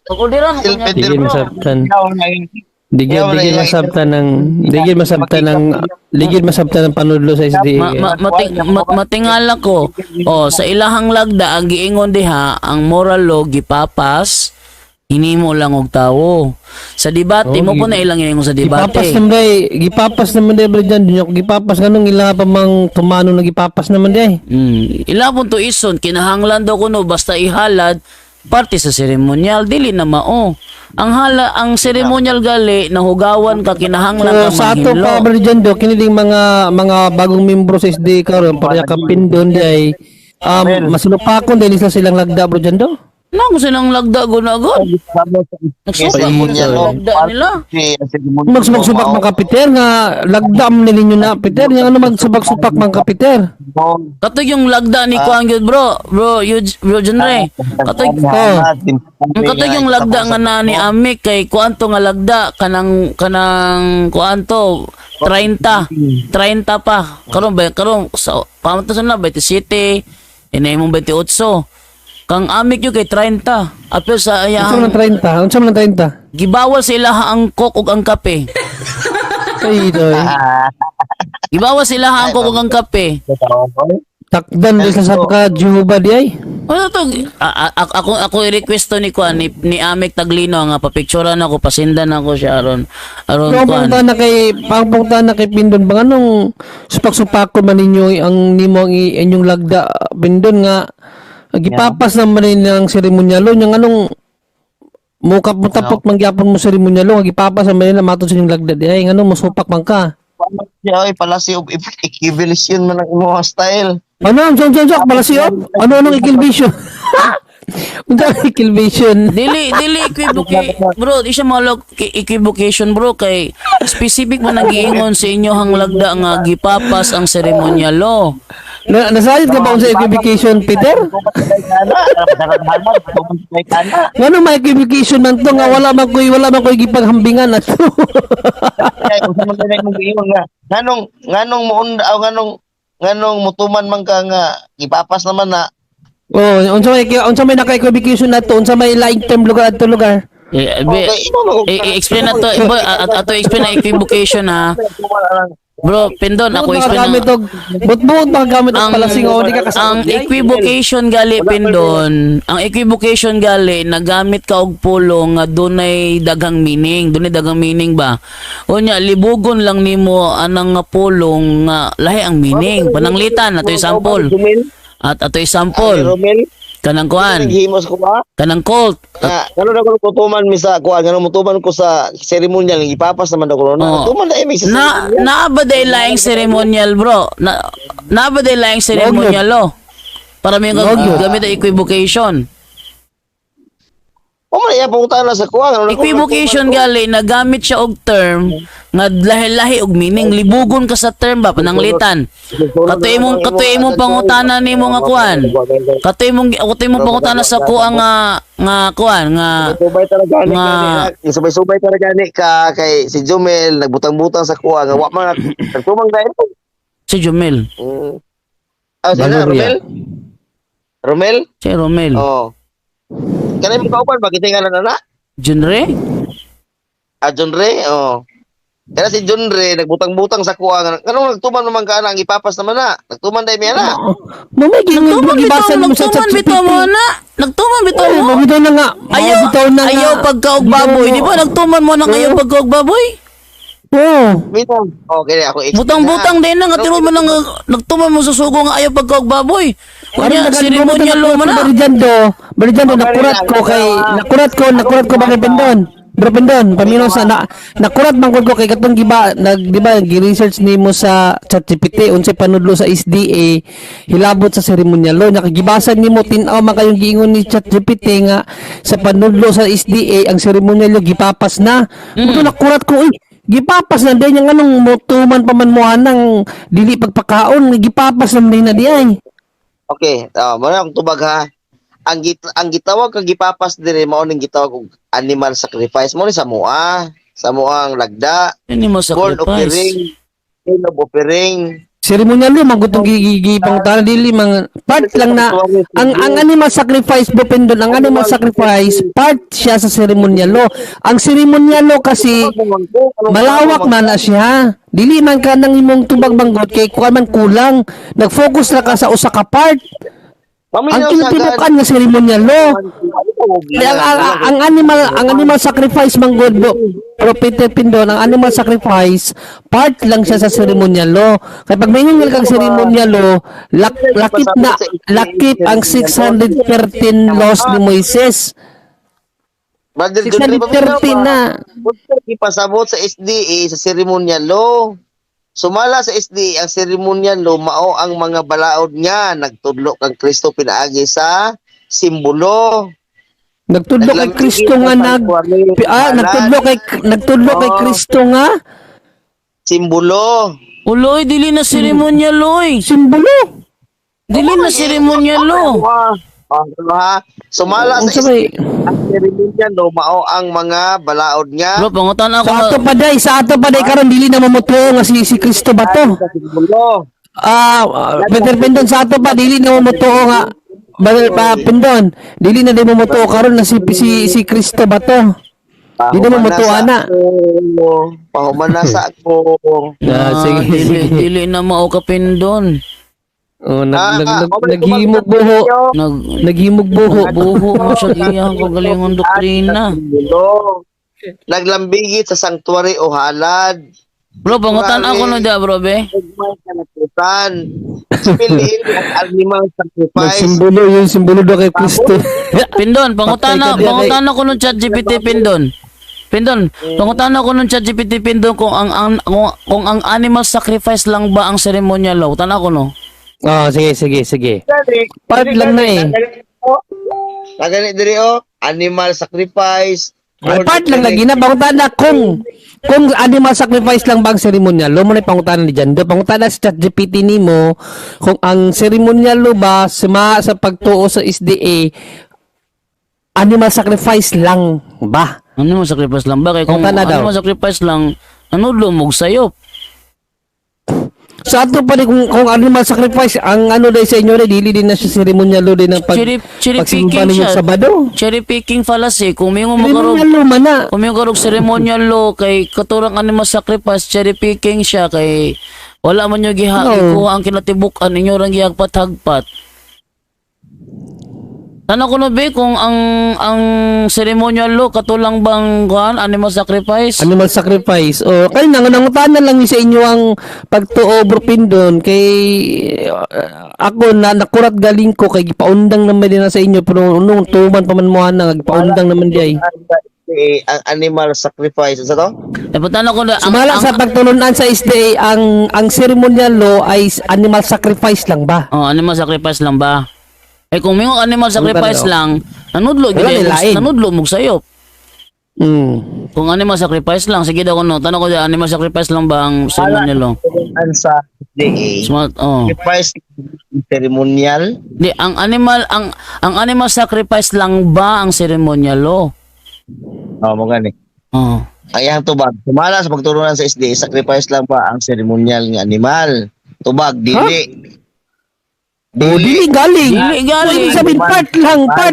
Mag-order mo ko na
Di
bro.
masabtan. Di gyud masabtan ng panudlo sa SDA.
Matingala ko. Oh, sa ilahang lagda ang giingon diha ang moral law gipapas hinimo lang og tawo. Sa debate
Oh,
mo po na ilang ingon sa
Gipapas
debate.
naman day, gipapas naman day bro dyan. Dunya ko gipapas ganong ila pa mang tumano na gipapas naman day.
Ila pong tuison kinahanglan daw kuno basta ihalad parte sa seremonyal dili na mao. Ang hala ang seremonyal gali nahugawan ka kinahanglan
So
ka
sa ato
manghilo.
pa bro dyan do, kini ding mga bagong membro sa SDA karon para ka pindon day. Masulupakon dahil isa silang lagda bro dyan do.
Nako silang lagda gunagod. Nagsuka mo
Seremonyal
sa
law.
lagda nila.
Magsubak-subak mga kapiter nga lagda man ninyo na Peter, yang ano magsubak-supak mga kapiter.
Katog yung lagda ni Kuang yun, bro. Bro, you, bro, Junre. Katog,
Oh.
ang katog yung lagda nga na ni Amik kay kuan to nga lagda kanang kanang kuan to 30 30 pa karon ba karon sa pamanto sa na 27 inay mong 28 kang Amik yun kay 30 apil sa
Unsa
ayang
man ang 30? Unsa man ang 30?
gibawal sa ilaha ang coke ug ang kape
Ay, doy.
Gibawal sa ilaha ang coke ug ang kape.
Takdan di sa ka Jehovah di ay.
Ano to? Ako ako i-request to ni Kuan ni Amik Taglino nga papicturean ako, pasindan ako siya aron aron
Pero
Kuan.
ang punta na kay Pindon ba anong supak-supakon man ninyo ang nimo ang inyong lagda Pindon nga gipapas naman ninyo ang seremonyalo yang anong mukap mo tapok mangyapon mo seremonyalo nga gipapas naman nila matod sa inyong lagda di ay ngano mosupak man ka.
Ay, palasi of equivalence man ang imong style.
Ano ang sok sok palasiop? Ano anong ikilbisyo? Unsa may equivocation?
Dili dili equivocation, bro, di siya malog equivocation, bro, kay specific man ang giingon sa inyo hang lagda nga gipapas ang seremonyal law.
Nasayod ka ba unsa equivocation, Peter? Ngano may equivocation man to nga wala man koy gipaghambingan ato.
Nganong muunda o nganong mutuman man ka nga ipapas naman na.
Oh, unsa may naka-equivocation nato? Unsa may laing term lugar adto lugar?
Eh, be,
Okay, imo man
explain na to, boy, ato explain na equivocation ha. Bro, Pindon, ako
Buot
explain
makagamit
na.
og buot makagamit og palasing o di ka
Ang
kasabot.
equivocation gali, Pindon, ang equivocation gali nagamit ka og pulong nga dunay daghang meaning, dunay daghang meaning ba. Unya libugon lang nimo anang nga pulong nga lahi ang meaning. Pananglitan ato sample. At ato sample
Romel,
kanang kuan,
naghimos ko ba?
kanang cult.
Nga, ngano na ko tutuman mi sa kuan, ngano mutuman ko sa seremonyal, ipapas naman ako na.
Oo.
Tuman na imig sa
Na
seremonyal.
naa ba day laing ceremonial, bro? Na naa ba day laing ceremonial lo? Para may gamit ang equivocation.
O man iya pangutana sa kuan, ngano na ko
Equivocation gali nagamit siya og term nga lahi-lahi og meaning, libugon ka sa term ba, pananglitan. Katoy imong pangutana nimo nga kuan. Katoy imong pangutana sa kuan nga nga kuan nga
Subay talaga ni subay-subay talaga ni ka kay si Jumel nagbutang-butang sa kuan nga wa man nagtumang dahil.
Si Jumel,
Ah, sila
Valeria.
Romel? Romel?
Si Romel.
Oh. Kanay mo kauban ba kita nga na na?
Junre?
Ah, John Ray? Oh. Kaya si John Ray nagbutang-butang sa kuan nga nganong nagtuman naman ka na ang ipapas naman na. Nagtuman dai mi ana.
Mamay gingon
Nagtuman bitaw,
gibasa mo sa
nagtuman
ChatGPT.
bitaw mo na. Nagtuman bitaw mo.
Oh, bitaw na nga.
Ayaw,
bitaw na nga.
ayaw pagkaog baboy. Di ba nagtuman mo nang ayaw pagkaog baboy?
Oh.
Minsan. Okay, ako explain.
Butang-butang din na nga tinuod mo nang nagtuman mo sa sugo nga ayaw pagkaog baboy. Kunya seremonyal lo man na.
Barijando, Barijando, nakurat ko bakit Pendon. Bro Pendon, paminaw sa na, nakurat man ko kay katong giba nag di ba gi-research nimo sa ChatGPT unsay panudlo sa SDA hilabot sa seremonyal law nakagibasa nimo tin-aw man kayong giingon ni ChatGPT nga sa panudlo sa SDA ang seremonyal law gipapas na. Muto nakurat ko uy, gipapas na din yung anong motuman pa man mo anang dili pagpakaon gipapas na din na di ay.
Okay, oh, mo na akong tubag ha. Ang gitawag kag gipapas dire mao ning gitawag og animal sacrifice mo ni sa mua, sa muang lagda,
Animal
corn
sacrifice.
offering, corn of offering.
Seremonyal lo magutong gipangutana dili mga part lang na ang animal sacrifice, bro Pendon, ang animal sacrifice part siya sa seremonyal lo. Ang seremonyal lo kasi malawak man na siya. Dili man ka nang imong tubag banggot kay kuan man kulang. Nag-focus ra ka sa usa ka part. Ang tinutukan nga seremonyal lo. Ang animal sacrifice man gud, bro, Bro Peter Pindon, ang animal sacrifice part lang siya sa seremonyal law. Kay pag maingon kag seremonyal law, lakip na lakip ang 613 laws ni Moises.
Brother John Ray,
613 na.
Ipasabot sa SDA sa seremonyal law. Sumala sa SDA ang seremonyal law mao ang mga balaod niya nagtudlo kang Kristo pinaagi sa simbolo.
Nagtudlo kay Kristo nga nag nagtudlo kay Kristo nga
Simbolo.
Uloy, dili na seremonyal oy.
simbolo.
Dili na seremonyal lo.
Ah, ha? Sumala sa
Unsa may
SDA ang seremonyal law mao ang mga balaod niya.
Bro, pangutan ako
sa ato pa day, sa ato pa day karon dili na mamutuo nga si Kristo ba to?
Sa simbolo.
Peter Pindon, sa ato pa dili na mamutuo nga Brother pa Pindon, dili na di mamutuo karon na si Kristo ba to? Di na mamutuo na.
Pahuman na sa ako.
Ah, sige,
dili,
sige.
dili na mao ka, Pindon.
Oh,
Ah,
naghimog buho.
Nag
Naghimog buho.
buho mo sa iyang kagalingon doktrina.
Simbolo. Naglambigit sa sanctuary o halad.
Bro, pangutan ako no da, bro, be.
Ugmay kanakutan. Piliin ang animal sacrifice.
Nagsimbolo yun, simbolo daw kay Kristo.
Pindon, pangutana,
Patay ka diyan,
pangutana ko nung ChatGPT, Pindon. Pindon, pangutana ko nung ChatGPT, Pindon, kung ang animal sacrifice lang ba ang ceremonial law. Tana ko no.
Oh, sige, sige, sige. Part lang na eh.
Kagani diri oh, animal sacrifice.
Ay, part lang lagi na pangutana kung animal sacrifice lang bang seremonyal law mo na pangutana ni Jando, pangutana sa ChatGPT nimo kung ang seremonyal law ba suma sa pagtuo sa SDA, animal sacrifice lang ba?
Animal sacrifice lang ba? Kay kung
Pangutana daw.
animal sacrifice lang, nanudlo mo og sayop.
Sa ato pa ni kung animal sacrifice ang ano dai sa inyo dai, dili din na siya seremonyal law din ang pag
Cherry
pagsimba
picking
ninyo
siya.
Sabado.
Cherry picking fallacy. Kung may makarog
Seremonyal law man na.
Kung may karog ceremonial law kay katurang animal sacrifice, cherry picking siya kay wala man nyo giha
No.
gikuha ang kinatibuk-an inyo rang gihagpat-hagpat. Tanaw ko no be kung ang ceremonial law katulang bang kuan animal sacrifice?
Animal sacrifice. O, kay nang nangutana lang ni sa inyo ang pagtuo, bro Pindon, kay ako na nakurat galing ko kay gipaundang naman din na sa inyo, pero nung tuman pa man mo ana gipaundang naman di ay.
Eh, ang animal sacrifice sa to?
Dapat tanaw ko na ang,
Sumala
ang,
sa pagtulunan sa SDA, ang ceremonial law ay animal sacrifice lang ba?
Oh, animal sacrifice lang ba? Eh kung may animal sacrifice
daw?
lang, nanudlo
Wala
gid
ni lain.
nanudlo mo sayop. Kung animal sacrifice lang, sige daw kuno. Tanong ko di, animal sacrifice lang ba ang ceremonial law?
Ang sa SDA.
Smart, oh.
Sacrifice ceremonial.
Di, ang animal sacrifice lang ba ang ceremonial law?
Oh, mo gani.
Oh.
Ang iyang tubag, sumala sa pagturunan sa SDA, sacrifice lang ba ang ceremonial nga animal? Tubag, dili.
O, dili galing.
Dili galing.
So, ibig sabihin, part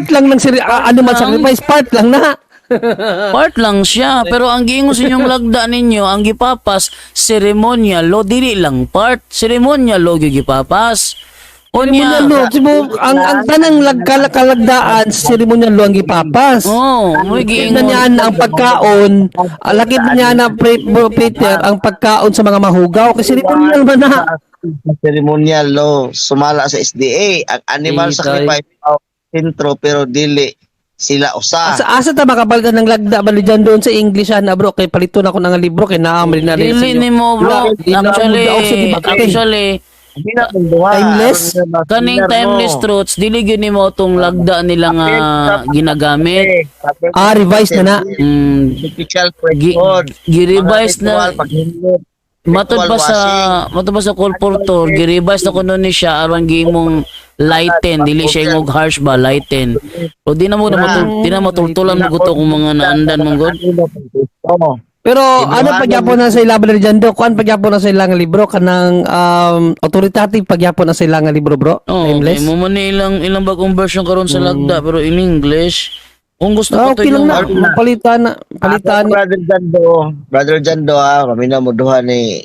lang ng animal sacrifice, part lang na.
Part lang siya, pero ang giingon sa inyong lagda ninyo, ang gipapas ceremonial law dili lang part, ceremonial law gyud gipapas. Unya,
Ceremonial law, Sibo, ang tanang kalagdaan sa ceremonial law ang gipapas.
oh, may
Lakit na
giingon.
niya ang pagkaon, lakit na niya na bro Peter, ang pagkaon sa mga mahugaw. Kasi ceremonial ba na?
Ceremonial law, sumala sa SDA, ang animal
Dili,
sacrifice oh, sentro pero dili sila usa.
Asa ta makapalitan ng lagda ba dyan doon sa English ana bro, kay palito na ko ng libro kay naa man na rin sa
Dili
inyo.
nimo bro.
Wala,
Actually,
daog sa debate.
actually
Hindi na kung duha.
Timeless?
Aron nga
kaning
ma-clear
timeless
mo.
truths dili gyud nimo tong lagda nila nga ginagamit.
Ah, revised na na.
Official
Gi,
question.
gi-revise
Mga ritual,
na
paghinlot,
matod
ritual
pa sa
washing.
matod pa sa colporteur, gi-revise na kuno ni siya aron gimong lighten, dili siya ingog harsh ba, lighten. O di na mo na matul, di na matultulan mo guto kung mga naandan mong god.
Oo.
Pero
Ibuhanan
ano pagyapon na sa ilaban ni dyan do? Kuan pagyapon na sa ilang libro kanang authoritative pagyapon na sa ilang libro bro.
Oh,
Timeless.
mo man ni ilang bagong version karon sa lagda pero in English. Kung gusto
Ah,
ko to
okay lang
yung
na. Palitan na. Palitan.
Ako, Brother Jando, Brother Jando ha, kami na mo duha ni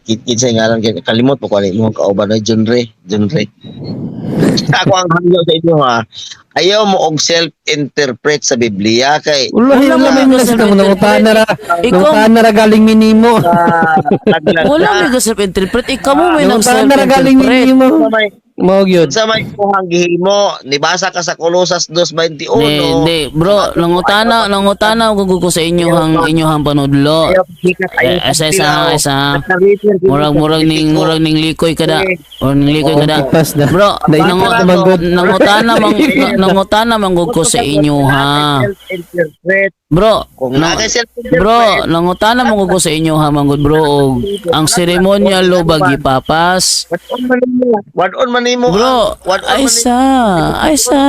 Kit sa ngalan kay kalimot po kuan mo kauban na Junre, Junre. Ako ang hangyo sa inyo ha. Ayaw mo og self-interpret sa Biblia kay
Ulo,
Wala
wala
man
may
may
mga sa nangutana ra.
Ikaw-
Nangutana ra galing minimo.
laglag
Wala may ka self-interpret. Ikaw mo may
Nangutana ra galing
nag-self-interpret.
minimo.
Sa may
Mao gyud.
sa may kuhang gihimo, nibasa ka sa Colosas 2:21.
Hindi, hindi. Bro, nangutana ko ko sa inyo hang inyo hang panudlo.
Ayaw paghikat, ayaw
Eh, isa, isa,
pagtilaw.
isa.
Nag-refer
Murag murag ning likoy kada. Murag ning likoy kada.
Pas na.
Bro,
Naipit naman gud.
nangutana manggod ko sa inyo ha.
Self-interpret.
Bro,
Kung
nang-
naa kay self-interpret,
bro, nangutana manggod ko sa inyo ha manggod bro og ang seremonyal lo ba gipapas?
What-on man nimo? What-on man nimo?
Bro,
What-on
ay
man nimo?
sa, ay sa.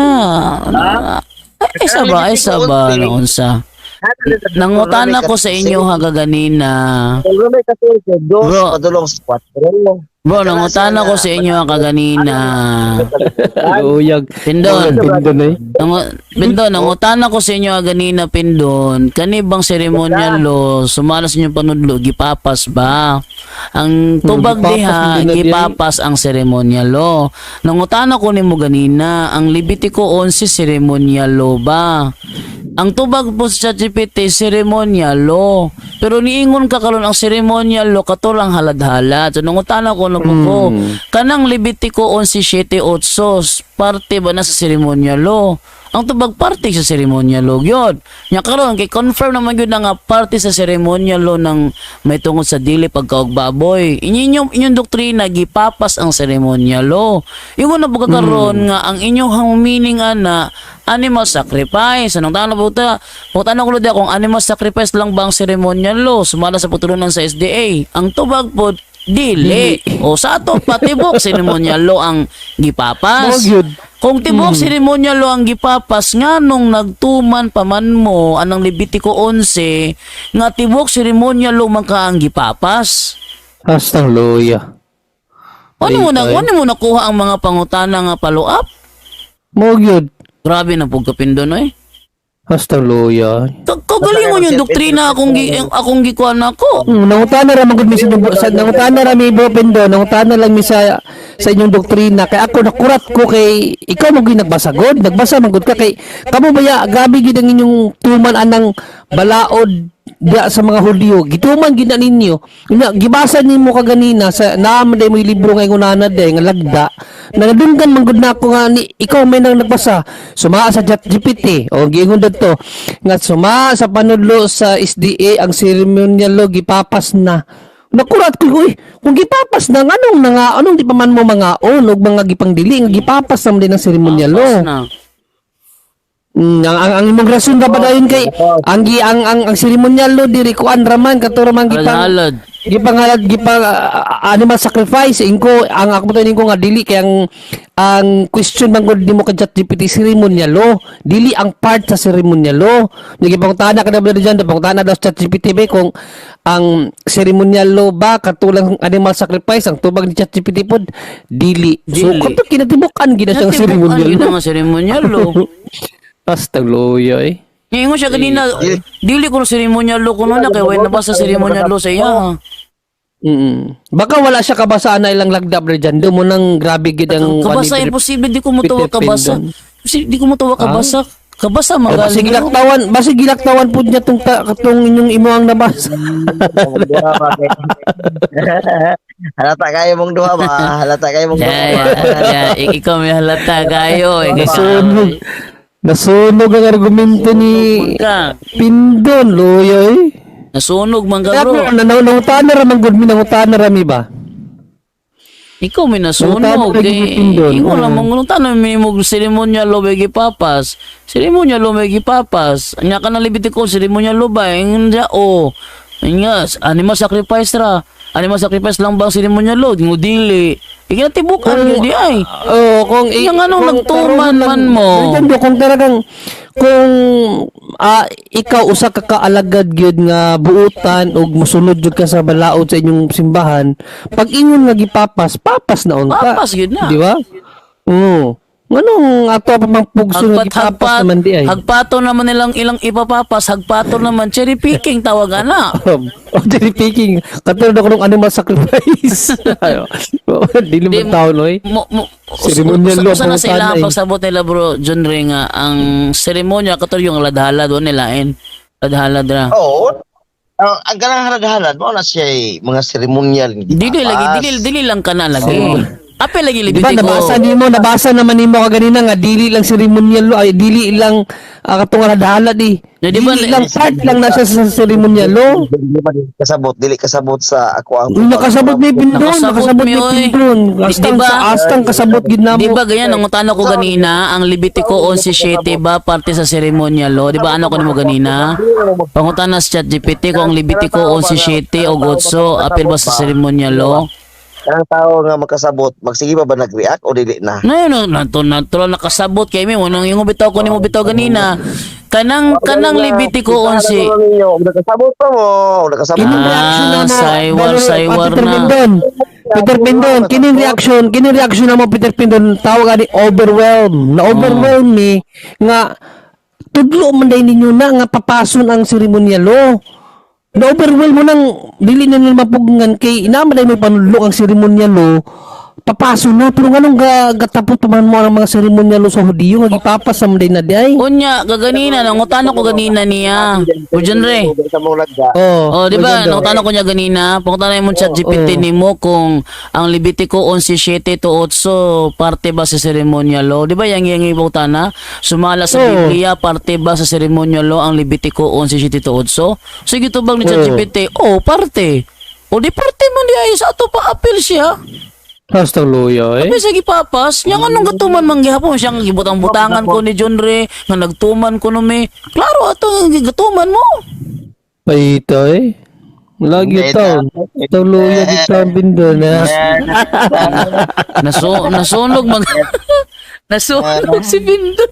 Ay sa ba, ay sa ba naunsa? Nangutana ko sa inyo ha kaganina.
Romeo 14, dos,
Bro.
padulong sa 4.
Bro, nangutana ko sa inyo ha kaganina.
Uyag.
Pindon.
Pindon eh.
Pindon, nangutana ko sa inyo ha ganina, Pindon. Kani bang seremonyal lo, sumala sa inyong panudlo, gipapas ba? Ang tubag
gipapas
diha,
din na diay.
gipapas ang seremonyal lo. Nangutana ko nimo ganina, ang Levitico 11 seremonyal lo ba? Ang tubag po sa ChatGPT, seremonyal law. Pero niingon ka karon ang seremonyal law kato lang halad-halad. So nangutana ko no po ko, kanang Levitico 11:7-8 parte ba na sa seremonyal law? Ang tubag, parte sa ceremonial law yun. Nya karon kay confirm naman gyud na nga parte sa ceremonial law ng may tungod sa dili pagkaog baboy. Inyong inyong doktrina gipapas ang ceremonial law. Ingon na pud karon nga ang inyong meaning ana animal sacrifice. Anong tanong po ta? Putana ko lodi kung animal sacrifice lang ba ang ceremonial law sumala sa putulunan sa SDA. Ang tubag po, dili. O sa ato patibok ceremonial law ang gipapas.
Mao gyud.
Kung tibok ceremonial law ang gipapas, nganong nagtuman pa man mo anang Levitico 11 nga tibok ceremonial law man ka ang gipapas?
Hastang loya.
Ano mo na
Ay, ay.
ano mo nakuha ang mga pangutana nga follow up?
Mao gyud.
Grabe na pud kapindon oy.
Hastang loya.
Kagalingon yung doktrina akong gikuan nako.
Nangutana ra man gud mi sa nangutana ra mi, Bro Pindo, nangutana lang mi sa inyong doktrina kay ako nakurat ko kay ikaw mo gyud nagbasa god, nagbasa man gud ka kay kamo baya grabe gyud ang inyong tuman anang balaod diya sa mga Hudyo. Gituman gyud na ninyo. Nya gibasa nimo kaganina sa naa man day mo libro nga ingonana day nga lagda na nadunggan man gud nako nga ni ikaw may nang nagbasa sumaa sa ChatGPT o giingon dadto nga sumaa sa panudlo sa SDA ang ceremonial law gipapas na. Nakurat ko, uy, kung gipapas na, anong nanga anong di pa man mo mga on og mga gipangdili nga gipapas naman din ang ceremonial law?
Papas na.
Ang imong rason ra ba dayon kay ang gi ang ceremonial law diri kuan raman kato raman gipang
Halad.
gipangalad gipang animal sacrifice ingko ang ako to ko nga dili kay ang question man gud nimo kay ChatGPT ceremonial law dili ang part sa ceremonial law. Nya gipangutana ka na ba diyan, pangutana daw sa ChatGPT ba kung ang ceremonial law ba katulang animal sacrifice. Ang tubag ni ChatGPT pod, dili. So
Dili.
kato kinatibuk-an gid na siyang
Natibukan
ceremonial
yun
law.
ang ceremonial law.
Basta loya eh.
Ingon siya kanina, dili ko ceremonial law kuno na kay way nabasa ceremonial law sa iya.
Baka wala siya kabasaan na ilang lagda, bro, dyan. Doon mo nang grabe gid ang
Kabasa,
ani,
imposible di ko mo tuwa
Peter
kabasa.
Pindon.
Di ko mo tuwa kabasa. Kabasa
Oh, basi
magaling.
gilaktawan, basi gilaktawan pud niya tong tong inyong imo ang nabasa.
Mong duha ba kay. Halata kayo mong duha ba? Halata kayo mong duha
Yeah,
ba?
yeah, yeah. Ikaw may halata kayo. Eh,
Nasunog. Nasunog ang argumento ni
Ka.
Pindon, loyo eh.
Nasunog man ka,
Kaya
bro.
bro, nangutana ra man gud mi, nangutana ra mi ba?
Ikaw may nasunog.
Nangutana ra
Eh,
gyud mi, Pindon.
ikaw
Oo.
lang mangutana may mo ceremonial law may gipapas. Ceremonial law may gipapas. Anya ka na Levitico ceremonial law ba? Ingon siya, oh. Anya, animal sacrifice ra. Animal sacrifice lang ba ang ceremonial law? Ngudili. Ikinatibukan yun di ay.
Oo, kung
Yung anong
kung
nagtuman
karon
man mo.
Ganyan, bro, kung talagang kung ikaw usa ka kaalagad gyud nga buutan ug mosunod gyud ka sa balaod sa inyong simbahan, pag ingon nga gipapas, papas na unta.
Papas gyud na.
Di ba? Oo. Nganong ato pa mang pugso nga
Hagpat,
gipapas
hagpat,
naman di ay?
hagpato naman nilang ilang ipapapas, hagpato naman, cherry picking tawag ana.
Oh, cherry picking. Katulad ako ng animal sacrifice. Ayo. Dili
Di
man taon, oy.
Mo,
Ceremonial law,
usa na sa
pangutana
ilang
eh.
pagsabot nila, bro John Ray, nga ang seremonya katulad yung ladhalad o nilain. Ladhalad ra.
Oo. Ang kanang halad-halad mo na siya eh, mga seremonyal.
Dili lagi dili dili lang kana lagi. Ape lagi
Di ba
Levitico.
nabasa nimo, nabasa naman nimo kaganina nga dili lang ceremonial law, ay dili lang katong halad eh.
Ya, di ba
Dili lang part lang na siya sa ceremonial law.
Dili pa din kasabot, dili kasabot sa ako ang
Nakasabot ni Pindon,
Nakasabot
nakasabot
mi,
ni
oy.
Pindon.
Di
Astang
ba?
sa astang kasabot gid namo.
Di ba ganyan ang utana ko ganina, ang Levitico 11:7 ba parte sa ceremonial law? Di ba ano ko nimo ganina? Pangutana sa ChatGPT ko ang Levitico 11:7 o 8 apil ba sa ceremonial law?
Ang tao nga makasabot, magsige pa ba nag-react o dili na?
No, no, nato natural nakasabot kay mi unang yung bitaw ko nimo bitaw ganina. Kanang Levitico 11.
Nakasabot pa mo, nakasabot.
Kining
Ah,
reaction na mo,
saywar, saywar
Peter
na.
Pindon. Peter Pindon, kining reaction na mo, Peter Pindon, tawag ani overwhelm. Na overwhelm mi nga tudlo man day ninyo na nga papason ang seremonyalo. Na overwhelm mo nang dili na nila mapugngan kay inama day may panudlo ang seremonyalo. Papaso na pero nganong gatapot pa man mo ang mga seremonyal sa Hudiyo nga gipapas sa na di ay.
Unya, gaganina, nangutana ko ganina niya. O John Ray.
Sa mong lagda.
Oh,
Oh, di ba?
Brother Jando.
Nangutana ko niya ganina. Pangutana mo chat GPT
Oo.
nimo kung ang Levitico 11:7 to 8 parte ba sa ceremonial law? Di ba yang yang ibutana? Sumala sa
Oo.
Biblia parte ba sa ceremonial law ang Levitico 11:7 to 8? Sige tubag ni
Oo.
chat GPT, oh, parte. O di parte man di ay sa ato pa appeal siya.
Basta luyo eh.
Sabi sa gipapas, nya nganong gatuman man gihapon siya nga gibutang-butangan ko ni John Ray, nga nagtuman ko no may. Klaro ato nga gituman mo.
Paito eh. Lagi
Hindi,
taon. Tuluyo dito ang bindon na.
Nasunog mag nasunog si Bindo.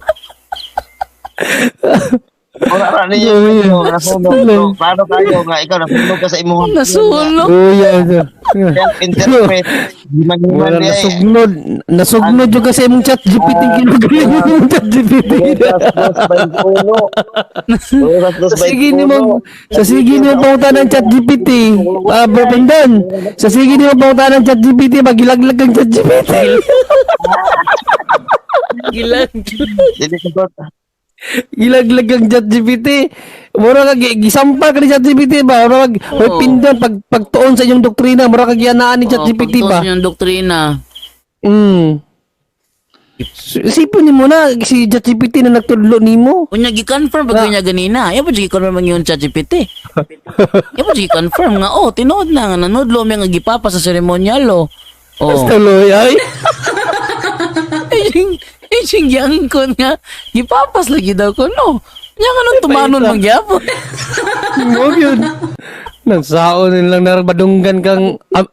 Wala ra niyo nasunog. Paano kayo nga ikaw nasunog ka sa imong
Nasunog.
Luya ito.
self-interpret. Giman-giman
Wala
di ay.
nasugnod. Nasugnod yung kasi imong chat GPT. Ginagaling imong chat GPT. Sa sige ni mong pangutan ng chat GPT. Ah, bro Pindon. Sa sige ni mong pangutan ng chat GPT, magilaglag kang chat GPT.
Gilag.
Dili ko
Gilaglag kang chat GPT. Mura ka gisampal ka ni chat GPT ba? Mura kag
Oo.
Hoy Pindon pag pagtuon sa inyong doktrina, mura kag gianaan ni chat GPT ba?
Yung doktrina.
Isipin nimo na si ChatGPT na nagtudlo nimo.
Unya gi-confirm pag niya ganina. Ya po gi-confirm ang yung ChatGPT. Ya po gi-confirm nga oh tinuod na nga nanudlo mi nga gipapa sa seremonyal oh. Oh.
Basta loy ay.
Yung yung giangkon nga gipapas lagi daw ko no. Nya nga nung tumanon man gyapon.
Mo yun. Nagsaon nilang narabadunggan kang pag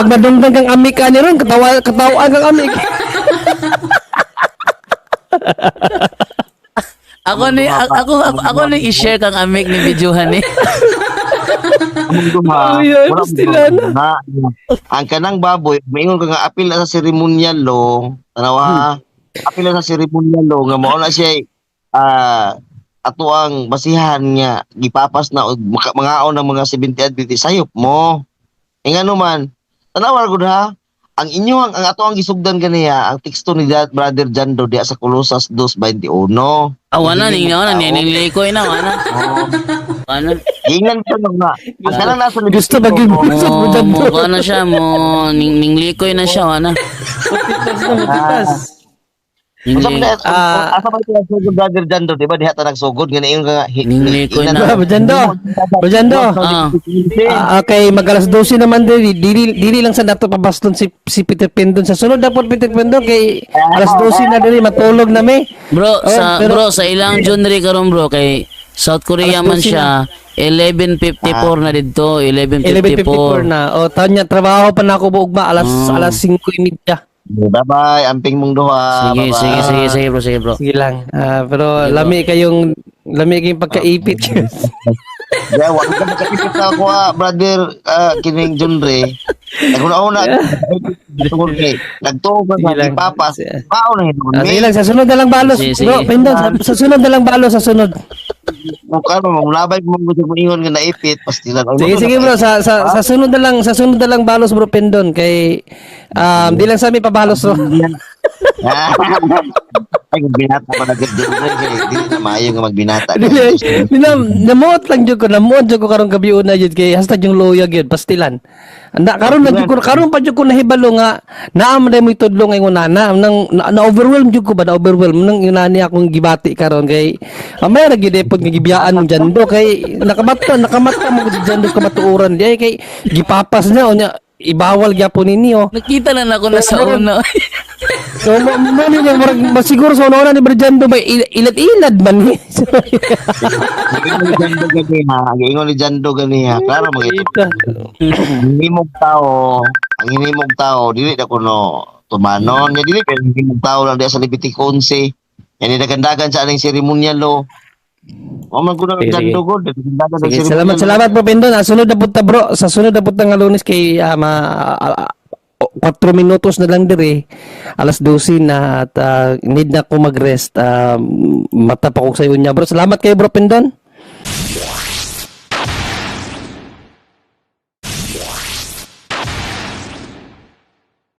madunggan kang amik ani ron katawa katawaan kang amik.
Ako ni ako ako, ako ni i-share kang amik ni videohan ni.
Among duha.
Ay, ay,
Wala
pastila
mo na. Ang kanang baboy, maingon ka nga apil na sa seremonyal lo. Tanawa ha. Apil na sa seremonyal lo nga mao na siya ato ang basihan nga gipapas na og mangaon ng mga 70 Adventist sayop mo. E nga man, tanawa gud ha. Ang inyo ang ato ang gisugdan ganiya ang teksto ni Brother Jando diya sa Colosas 2:21.
Ah, wala ni wala ni ning likoy na wala. Wala.
Giingan ko nga. Ang kanang nasa
Gusto ba gyud
Mo
mo
mo
Jando?
kuha na siya mo ning ning likoy na siya wala.
Mutitas.
Ning
Asa man
Ah.
asa man sila sugod brother Jando, di ba diha ta nagsugod nga ingon ka nga
Ninglikoy na.
Bro Jando. Bro Jando.
Ah.
Ah, okay, mag alas 12 naman din. Dili, dili lang sa nato pabaston si si Peter Pendon. Sa sunod na po Peter Pendon kay alas 12 na dili matulog na mi.
Bro,
Oh,
sa
pero-
bro sa ilang Junri karon bro kay South Korea
Alas
man
12
siya 11:54 na didto,
11:54
11:54.
na. O tanya trabaho pa na ako buugma alas alas 5:30.
Bye bye, amping mong duha.
Sige,
Bye-bye.
sige, sige, sige bro, sige bro.
Sige lang. Ah, pero lami kayong pagkaipit.
Yeah, wa ka makaipit na ako ah, brother kining Junre. Naguna-una tungod kay nagtuo ka
Sige
sa
lang.
ipapas. Mao na hinuon
Ah,
mi.
sige lang, sa sunod na lang balos.
Sige, sige.
Bro, Pendon, sa sunod na lang balos, sa sunod.
Mukha mo mulabay mo gud mo ingon nga naipit pastilan. Ay,
Sige,
mo
sige
na-
bro, sa sunod na lang, sa sunod na lang balos bro Pendon kay di lang sa amin pabalos bro.
Ah. Ay, kung binata pa na gud Junre kay dili na maayo nga magbinata.
Dili, namuot lang jud ko, namuot jud ko karong gabi una jud kay hashtag yung loya gyud pastilan. Anda karon lang jud ko, karon pa jud ko nahibalo nga naa man day mo itudlo nga ingon na nang na overwhelm jud ko ba na overwhelm nang inani akong gibati karon kay amay ra gyud epod nga gibiyaan mong jando kay nakamata nakamata mo gud jando kamatuoran di ay kay gipapas niya unya ibawal gyapon ninyo.
Nakita lang ako na sa una.
So mo mo ni nga murag siguro sa una ni Berjando ba ilad-ilad man ni.
Giingon ni Jando ganiha, giingon ni Jando ganiha. Klaro mga ito. Ang hinimog tao, ang hinimog tao dili na kuno tumanon, nya dili pero hinimog tao lang diya sa Levitico 11. Yan dagandagan sa aning seremonyal lo. Wa man kuno
Sige,
ang Jando gud, dagandagan ang
Sige,
seremonyal.
salamat, salamat bro Pendon. Ah, sunod na punta bro, sa sunod na punta nga Lunes kay 4 minutos na lang dire. Alas 12 na at need na ko mag-rest. Mata pa ko sa iyo niya bro. Salamat kayo bro Pendon.